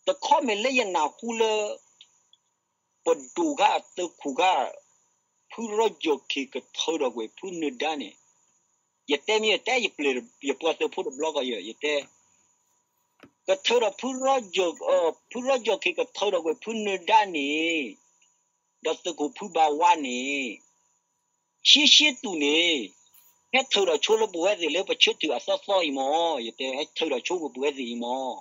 တခီမ့ၢ်လၢယနၢ်ဟူလၢ ပဒိၣ်ခါ သုးခိၣ်ခါ ဖုရီယီၢ်ခ့ၣ်ကထၢဒီးကွံာ်ဖုနၢၤဒါန့ၣ်, ယတဲမ့ၢ်ယတဲ ယပျဲၢ်ယပှၤသုးဖိတဘျီဃီ ယတဲ ကထၢဒီး ဖုရီယီၢ်ခ့ၣ်ကထၢဒီးကွံာ်ဖုနၢၤဒါန့ၣ်, ဒီးသုးခိၣ်ဖုဘၣ်ဝါန့ၣ် ဆံးဆံးတူၢ်န့ၣ် ဟဲထၢဒီးဆိလၢပဝဲသ့ၣ်လၢပဆၢထၢၣ်အသီသီအံၤမး, ယတဲ ဟဲထၢဒီးဆိပဝဲသ့ၣ်အံၤမး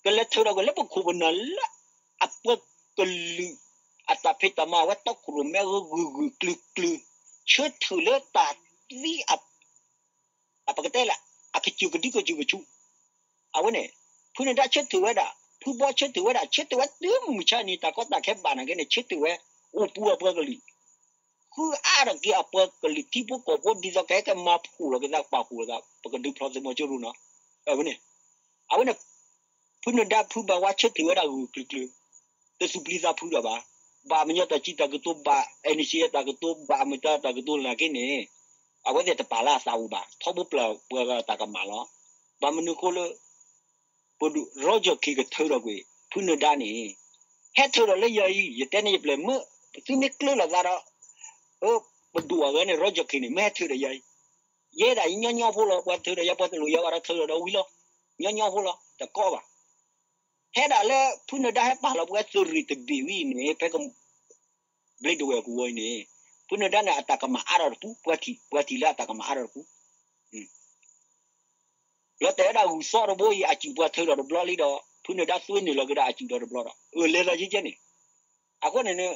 ကလဲၤထၢဒီးကွံာ်လၢပခိၣ်ပနၢ်လၢ အပှၤကလုာ် အတၢ်ဖံးတၢ်မၤအဝဲတီခိၣ်ရိၣ်မဲဂုာ်ဂုာ်ကျုာ်ကျုာ်, ဆၢထၢၣ်လၢတၢ်သံ ပကတဲလၢ အကစၢၢ်ကဒုကစၢၢ်ကဆူၣ်, အဝဲန့ၣ် ဖုနၢၤဒါဆၢထၢၣ်ဝဲဒၣ်, ဖုဘီဆၢထၢၣ်ဝဲဒၣ်, ဆၢထၢၣ်ဝဲတုၤမုၢ်မဆါန့ၣ် တၢ်ကီတၢ်ခဲဘၣ်နာ်က့န့ၣ် ဆၢထၢၣ်ဝဲ အိၣ်ပူၤအပှၤကလုာ် ဃုအါထီၣ်က့ၤအပှၤကလုာ်ထံဖိကီၢ်ဖိဒ်သိးကဟဲက့ၤမၤဖှိၣ်လီၤက့ၤသး ပာ်ဖှိၣ်လီၤသး ပကဒုးဖျီသးမီၤကၠိရိၤနီၤ, အဝဲန့ၣ် အဝဲန့ၣ် ဖုနၢၤဒါဖုဘၣ်ဝါဆၢထၢၣ်ဝဲဒၣ်ဂုာ်ကျုာ်ကျုာ်, တသူၣ်ပျံၤသးဖုးဒီးဘၣ်, ဘၣ်မညီတၢ်စံးတၢ်ကတိၤ ဘၣ် NCA တၢ်ကတိၤ ဘၣ်အမတၤတၢ်ကတိၤနာ်က့န့ၣ်, အဝဲသ့ၣ်တပာ်လၢအသးအိၣ်ဘၣ်, ထီဘိပျၢ်ပှၤဂၤတၢ်ကမၣ်လီၤ. ဘၣ်မနုၤအဃိလၢ ပဒိၣ်ရီယီၢ်ခ့ၣ်ကထၢဒီးကွံာ် ဖုနၢၤဒါန့ၣ် ဟဲထၢဒီးလၢယၤအံၤ ယတဲန့ၢ်ယပျဲၢ်မုၣ် သုမ့ၢ်ကျၢၤလိာ်သးဒီး ပဒိၣ်အဂၤန့ၣ် ရီယီၢ်ခ့ၣ်န့ၣ် မ့ၢ်ဟဲထၢဒီးယၤအံၤ, ယဲဒၣ်အံၤညီညီဖိလီၤ, ပှၤထၢဒီးယၤ ပှၤတလိၣ်ယၤဘၣ်ဒီးထၢဒီးဝံၤလီၤ, ညီညီဖိလီၤ တကီဘၣ်. ဖဲဒၣ်လၢဖုနၢၤဒါဟဲပာ်လီၤပဝဲသုးရ့ၣ်တဘ့ၣ်ဝံၤန့ၣ် ဖဲက ဘျ့ဒဝဲၢ်ကဝီၤအံၤန့ၣ် ဖုနၢၤဒါန့ၣ် အတၢ်ကမၣ်အါထီၣ်တပူၤ, ပှၤထံၣ်လၢအတၢ်ကမၣ်အါထီၣ်တပူၤ လီၤတဲာ်ဝဲဒၣ်ဂုၢ်သီတဘိအံၤ အစုၣ်ပှၤထၢထီၣ်တဘျီလံဒီး ဖုနၢၤဒါသွ့န့ၢ်လီၤက့ၤဒီးအစုၣ်ဒီးတဘျီဒီး အၢၣ်လဲၤသးကဲကဲန့ၣ်, အဃိန့ၣ်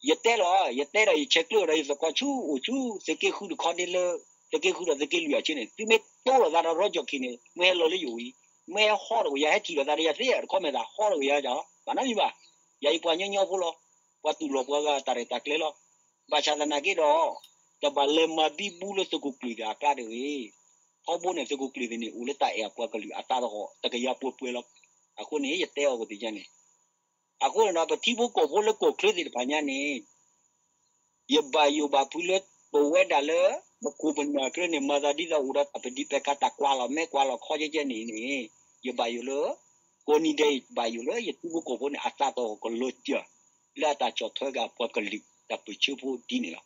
ယတဲလီၤ, ယတဲဒီးယဆဲးကျၢဒီးယသကိးဆူ အိၣ်ဆူ သုးက့ဃုတခီဒ့လၢ သုးက့ဃုဒီးသုးက့လွံၢ်အဆၢန့ၣ် သုမ့ၢ်တိလိာ်သးဒီးရီကၠီၣ်ခံန့ၣ် မ့ၢ်ဟဲလီၤလၢယအိၣ်အံၤ, မ့ၢ်ဟဲဟီထီၣ်ကွံာ်ယၤ ဟဲထံၣ်လိာ်သးဒီးယၤသ့ တခီမ့ၢ်သးဟီထီၣ်ကွံာ်ယၤ ဘၣ်နီတမံၤဘၣ်. ယၤအံၤပှၤညီညီဖိလီၤ, ပှၤတူၢ်လိာ်ပှၤဂၤတၢ်ရဲၣ်တၢ်ကျဲၤလီၤ. ဘၣ်ဆၣ်သနာ်က့ဒီး တဘၣ်လဲၤမၤဘံဘူလၢသုးခိၣ်ကျၢၢ်သ့ၣ်အကျါတဂ့ၤ. ထီဘိန့ၣ် သုးခိၣ်ကျၢၢ်သ့ၣ်န့ၣ် အိၣ်လၢတၢ်အဲၣ်အပှၤကလုာ်အသးသဟီၣ် တကယၤပှဲၤပှဲၤလီၤ. အဃိန့ၣ် ယတဲအီၤကသ့ၣ်ညါန့ၣ်, အဃိန့ၣ်ဒီး ပထံဖိကီၢ်ဖိလၢကီၢ်ချၢသ့ၣ်တဖၣ်ညါန့ၣ် ယဘၣ်ယိၣ်ဘၣ်ဖုးလၢ ပဝဲဒၣ်လၢ ပခိၣ်ပနၢ်ကျါန့ၣ် မၤသးဒ်သိးအိၣ်ဒီးတၢ်ပဒံးပဲခါ တၢ်ကွၢ်လီၤမဲာ်ကွၢ်လီၤခီကဲကဲန့ၣ်န့ၣ် ယဘၣ်ယိၣ်လၢ ကိးနံၤဒဲးအံၤ ဘၣ်ယိၣ်လၢယထံဖိကီၢ်ဖိန့ၣ် အသးသီၣ်ကလီၤစၢၤ လၢအတၢ်ဆီၣ်ထွဲက့ၤအပှၤကလုာ်တၢ်ပၢၢ်ဆၢဖိဒ်န့ၣ်လီၤ.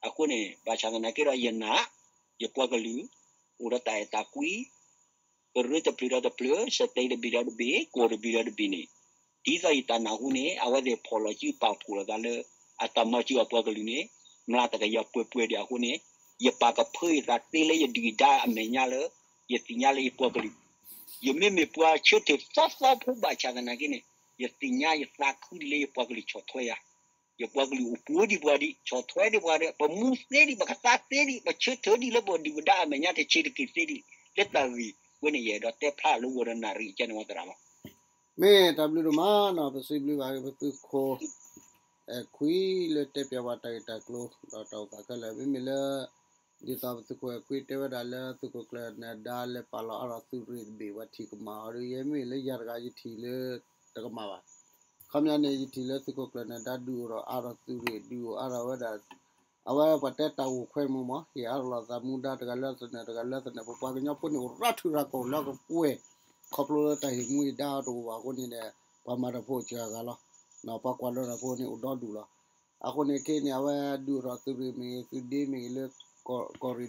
အဃိန့ၣ် ဘၣ်ဆၣ်သနာ်က့ဒီးယနာ် ယပှၤကလုာ် အိၣ်ဒီးတၢ်အဲၣ်တၢ်ကွံ ကရၢတဖျၢၣ်ဒီးတဖျၢၣ် စတဲတဘ့ၣ်ဒီးတဘ့ၣ် ကီၢ်တဘ့ၣ်ဒီးတဘ့ၣ်န့ၣ် ဒ်သိးယတၢ်နၢ်ဟူန့ၣ် အဝဲသ့ၣ်ဖီၣ်လီၤစုပာ်ဖှိၣ်လိာ်သးလၢ အတၢ်မၤစၢၤအပှၤကလုာ်န့ၣ် မျးတကယၤပှဲၤပှဲၤဒံးအဃိန့ၣ် ယပာ်ကဖၢယသးသ့လၢယဒုၣ်ဒါအမဲာ်ညါလၢ ယသ့ၣ်ညါလၢယပှၤကလုာ် ယမ့မ့ၢ်ပှၤဆၢထၢၣ်သီသီဖိဘၣ်ဆၣ်သနာ်က့န့ၣ် ယသ့ၣ်ညါယသးခုဒံးလၢယပှၤကလုာ်ဆီၣ်ထွဲယၤ ယပှၤကလုာ်အိၣ်ပှဲၤဒံးပှၤဒံး ဆီၣ်ထွဲဒံးပှၤဒီး ပမူသ့ဒံး ပကသါသ့ဒံး ပဆၢထၢၣ်ဒံးလၢပဒုၣ်ပဒါအမဲာ်ညါတဆံးတက့ၢ်သ့ဒံး လၢတၢ်ဂ့ၢ်ဝဲန့ၣ် ယအဲၣ်ဒိးတဲဖျါလၢဝီၤဒီးနၣ်ရံၣ်ကဲန့ၣ်ဝဲသရၣ်လီၤ. မ့ၢ်တၢ်ဘျုးဒိၣ်မးနီၤ ပစံးဘျုးဘၣ်က့ၤပသုးခိၣ် ခွံလၢတဲပၠးဝဲတၢ်ဂ့ၢ်တၢ်ကျိၤ ဒီးတၢ်အိၣ်သးခဲလၢာ် မ့မ့ၢ်လၢ ဒ်သိးပသုးခိၣ်ခွံတဲဝဲဒၣ်လၢသုးခိၣ်ကျၢၢ်နၢၤဒါလၢပာ်လီၤအါထီၣ်သုးရ့ၣ်တဘ့ၣ် ပှၤထံၣ်ကမၣ်အီၤဒီး ယဲမ့ၢ်လၢယၤတဂၤယထံၣ်လၢတကမၣ်ဘၣ်. ခီပညီန့ၣ် ယထံၣ်လၢသုးခိၣ်ကျၢၢ်နၢၤဒါဒုးအိၣ်ထီၣ်အါထီၣ်သုးရ့ၣ် ဒုးအိၣ်အါထီၣ်ဝဲဒၣ် အဝဲပှၤတဲတၢ်ဂိၢ်ခွဲမုၢ်မး ဟ့ၣ်အါထီၣ်လိာ်သးမူဒါတဂၤလၢသနၢၣ်တဂၤလၢသနၢၣ် ပပှၤကညီဖိန့ၣ်အိၣ်ရၤထူၣ်ရၤကီၢ်လၢကပှဲၤ ခီဖျိလၢတၢ်ဟ့ၣ်မူဟ့ၣ်ဒါအီၤတအိၣ်ဘၣ်အဃိန့ၣ်ဒီး ပှၤမၤတၢ်ဖိအိၣ်စှၤဂၤလီၤ. ပှၤကွၢ်လီၤတၢ်ဖိန့ၣ်အိၣ်ဒီဒူၣ်လီၤ. အဃိန့ၣ်ခဲအံၤန့ၣ် အဝဲဒုးအိၣ်ထီၣ်သုးရ့ၣ်မ့ၢ်ဂ့ၤ သုးဒ့မ့ၢ်ဂ့ၤ လၢကီၢ်ရ့ၣ်တဘ့ၣ်ဘ့ၣ်မ့ၢ်ဂ့ၤ ကီၢ်ဆၣ်တဘ့ၣ်ဘ့ၣ်ဂ့ၤ သုးက့တဘ့ၣ်ဘ့ၣ်န့ၣ် ယထံၣ်လၢဂ့ၤလီ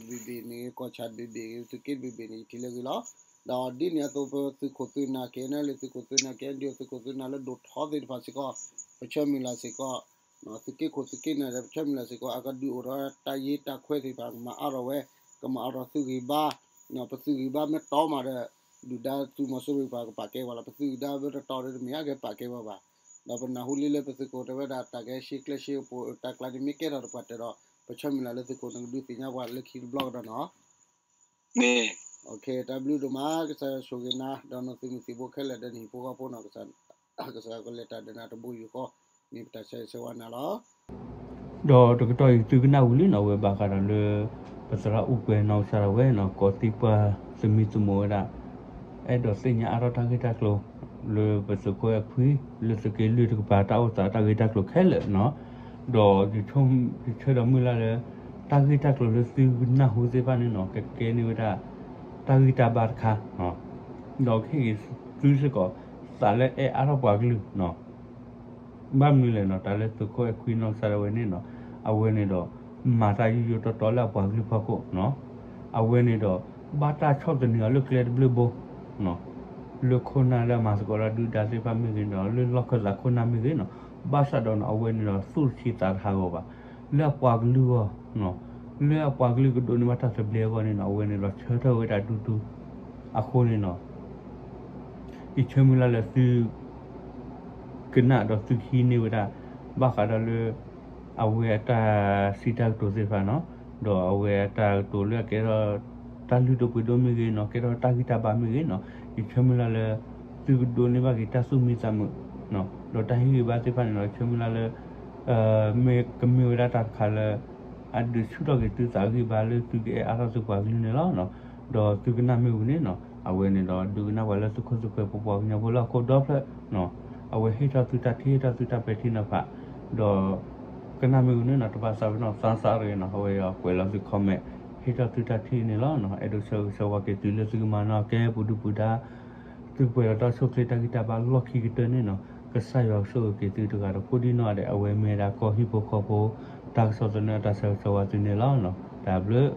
ၤ. ဒီးဒ်န့ၣ်အသိး ပသုးခိၣ်သုးနၢ် KNLA သုးခိၣ်သုးနၢ် KNDO သုးခိၣ်သုးနၢ်လၢဒိၣ်ထီသ့ၣ်တဖၣ်စ့ၢ်ကီး ပဆၢမုၢ်လၢ်စ့ၢ်ကီး သုးက့ခိၣ်သုးက့နၢ်ဒီး ပဆၢမုၢ်လၢ်စ့ၢ်ကီး အကဒုးအိၣ်ထီၣ်တၢ်ယ့တၢ်ခွဲးသ့ၣ်တဖၣ် ကမၤအါထီၣ်ဝဲ ကမၤအါထီၣ်သုးဂံၢ်ဘါ ပသုးဂံၢ်ဘါမ့ၢ်တီမးဒီး ဒုၣ်ဒါသုးမီၤစိရိၤတဖၣ်ကပာ်ကဲပှၤလီၤ. ပသုးဂံၢ်ဘါမ့ၢ်တတီဒီးတမ့ၢ်အကပာ်ကဲပှၤဘၣ်. ဒီးပနၢ်ဟူလံလၢပသုးခိၣ်တဲဝဲဒၣ် တၢ်ကဟဲရှဲကျဲရှဲကပူၤ တၢ်ကျါန့ၣ်မ့ၢ်ကဲထီၣ်တပှၢ်တၢၢ်ဒီး ပဆၢမုၢ်လၢ်လၢသုးခိၣ်န့ၣ်ကဒုးသ့ၣ်ညါပှၤလၢခံတဘျီကဒီးနီၤ. တၢ်ဘျုးဒိၣ်မး ကစၢ်ယွၤဆိၣ်ဂ့ၤနၤ ဒီးနသုးမုၢ်သံၣ်ဘိခဲလၢာ်ဒီးနဟံၣ်ဖိဃီဖိနီၤ ကစၢ်ယွၤကလဲၤတၢ်ဒီးနၤတဘိယူၢ်ဃီ မ့ၢ်ပတၢ်ဆၢဂ့ၤဆၢဝါနၤလီၤ. ဒီးတကတီၢ်အံၤသုကနၣ်ဝံၤလံနီၤ အဝဲဘၣ်ဃးဒီးလၢ ပသရၣ်အိၣ်ကွဲးနီၢ်ကစၢ်ဒၣ်ဝဲနီၤ ကီၢ်သံပှၢ်သမံသမိးဝဲဒၣ် အဲၣ်ဒိးသ့ၣ်ညါအါထီၣ်တၢ်ဂ့ၢ်တၢ်ကျိၤ လၢပသုးခိၣ်အဲၣ်ခွံ လၢသုးက့လွံၢ်တကပၤတၢ်အိၣ်သးတၢ်ဂ့ၢ်တၢ်ကျိၤခဲလၢာ်နီၤ ဒီးယဆၢဒီးမုၢ်လၢ်လၢ တၢ်ဂ့ၢ်တၢ်ကျိၤလၢသုကနၢ်ဟူသ့ၣ်တဖၣ်န့ၣ်နီၤ ကကဲန့ၢ်ဝဲဒၣ် တၢ်ဂံၢ်တၢ်ဘါတခါ ဒီးကဟ့ၣ်ဂ့ၤသုစ့ၢ်ကီး သးလၢအဲၣ်အါထီၣ်ပှၤကလုာ်နီၤ ဘၣ်မနုၤလဲၣ်နီၤ တၢ်လၢသုးခိၣ်အဲၣ်ခွံနီၢ်ကစၢ်ဒၣ်ဝဲန့ၣ်နီၤ အဝဲန့ၣ်ဒီး မၤတၢ်ယိယိတီတီလၢအပှၤကလုာ်ဖီခိၣ်နီၤ အဝဲန့ၣ်ဒီး ဘၣ်တၢ်ဆီၣ်သနံးအီၤလၢကျဲတဘျုးဘိ လၢခိၣ်နၢ်လၢအမၤသကိးလၢဒုၣ်ဒါသ့ၣ်တဖၣ်မ့ၢ်ဂ့ၤဒီး လၢလီၢ်ခၢၣ်သးခိၣ်နၢ်မ့ၢ်ဂ့ၤနီၤ ဘၣ်ဆၣ်ဒီးနီၤ အဝဲန့ၣ်ဒီးသူၣ်တဆံးသးတဟးဂီၤဘၣ် လၢအပှၤကလုာ်အဂီၢ် လၢအပှၤကလုာ်ကဒိးန့ၢ်ဘၣ်တၢ်သဘျ့အဂီၢ်န့ၣ်နီၤ အဝဲန့ၣ်ဒီးဆၢထၢၣ်ဝဲဒၣ်ဒူဒူ အဃိန့ၣ်နီၤ ယဆၢမုၢ်လၢ်လၢသု ကနၣ်ဒီးသုကဟံးန့ၢ်ဝဲဒၣ် ဘၣ်ဃးဒီးလၢ အဝဲအတၢ်စံးတၢ်ကတိၤသ့ၣ်တဖၣ်နီၤ ဒီးအဝဲအတၢ်ကတိၤလၢအကဲထီၣ် တၢ်လုၢ်ဒိၣ်ပှ့ၤဒိၣ်မ့ၢ်ဂ့ၤနီၤ ကဲထီၣ်တၢ်ဂံၢ်တၢ်ဘါမ့ၢ်ဂ့ၤနီၤ ယဆၢမုၢ်လၢ်လၢ သုကဒိးန့ၢ်ဘၣ်က့ၤတၢ်သူၣ်မံသးမုာ် ဒီးတၢ်ဟ့ၣ်ဂံၢ်ဘါသ့ၣ်တဖၣ်န့ၣ်ဒီး ယဆၢမုၢ်လၢ်လၢ မ့ၢ်ကမ့ၢ်ဝဲဒၣ်တၢ်တခါလၢ အဒုးဆူၣ်ထီၣ်က့ၤသုသးဂံၢ်ဘါလၢသုကအဲၣ်အါထီၣ်သုပှၤကလုာ်န့ၣ်လီၤ. ဒီးသုကနၣ်မ့ၢ်ဝံၤန့ၣ်နီၤ အဝဲန့ၣ်ဒီးဒိကနၣ်ပှၤလၢသုခိၣ်သုဃၢၤပပှၤကညီဖိလၢဟီၣ်ခိၣ်ဒီဖျၢၣ် အဝဲဟ့ၣ်ထီၣ်သုတၢ်ထံၣ်ဟ့ၣ်ထီၣ်သုတၢ်ပဲာ်ထံနီၤဖး ဒီး ကနၣ်မ့ၢ်ဝံၤန့ၣ်နီၤ တဘၣ်သးပ့ၤနီၣ်သးစၢ်တဂ့ၤနီၤ အဝဲကွဲးလီၤသု comment ဟ့ၣ်ထီၣ်သုတၢ်ထံၣ်န့ၣ်လီၤ. အဲၣ်ဒိးဆၢဂ့ၤဆၢဝါက့ၤသုလၢသုကမၤနၢၤကဲပူၤဒုပူၤဒါ သုကပှဲၤဒီးတၢ်ဆိၣ်ချ့တၢ်ဂံၢ်တၢ်ဘါလီၢ်ခံကတၢၢ်န့ၣ်နီၤ ကစၢ်ယွၤကဆိၣ်ဂ့ၤက့ၤသုတဂၤဒီးကိးဒံနီၢ်ဂၤဒဲး အဝဲမ့ၢ်ဝဲဒၣ်ကီၢ်ဟံၣ်ဖိဃီဖိ တၢ်ကစီၣ်သနၢၣ်တၢ်ဆၢဂ့ၤဆၢဝါသုန့ၣ်လီၤ. တၢ်ဘျုး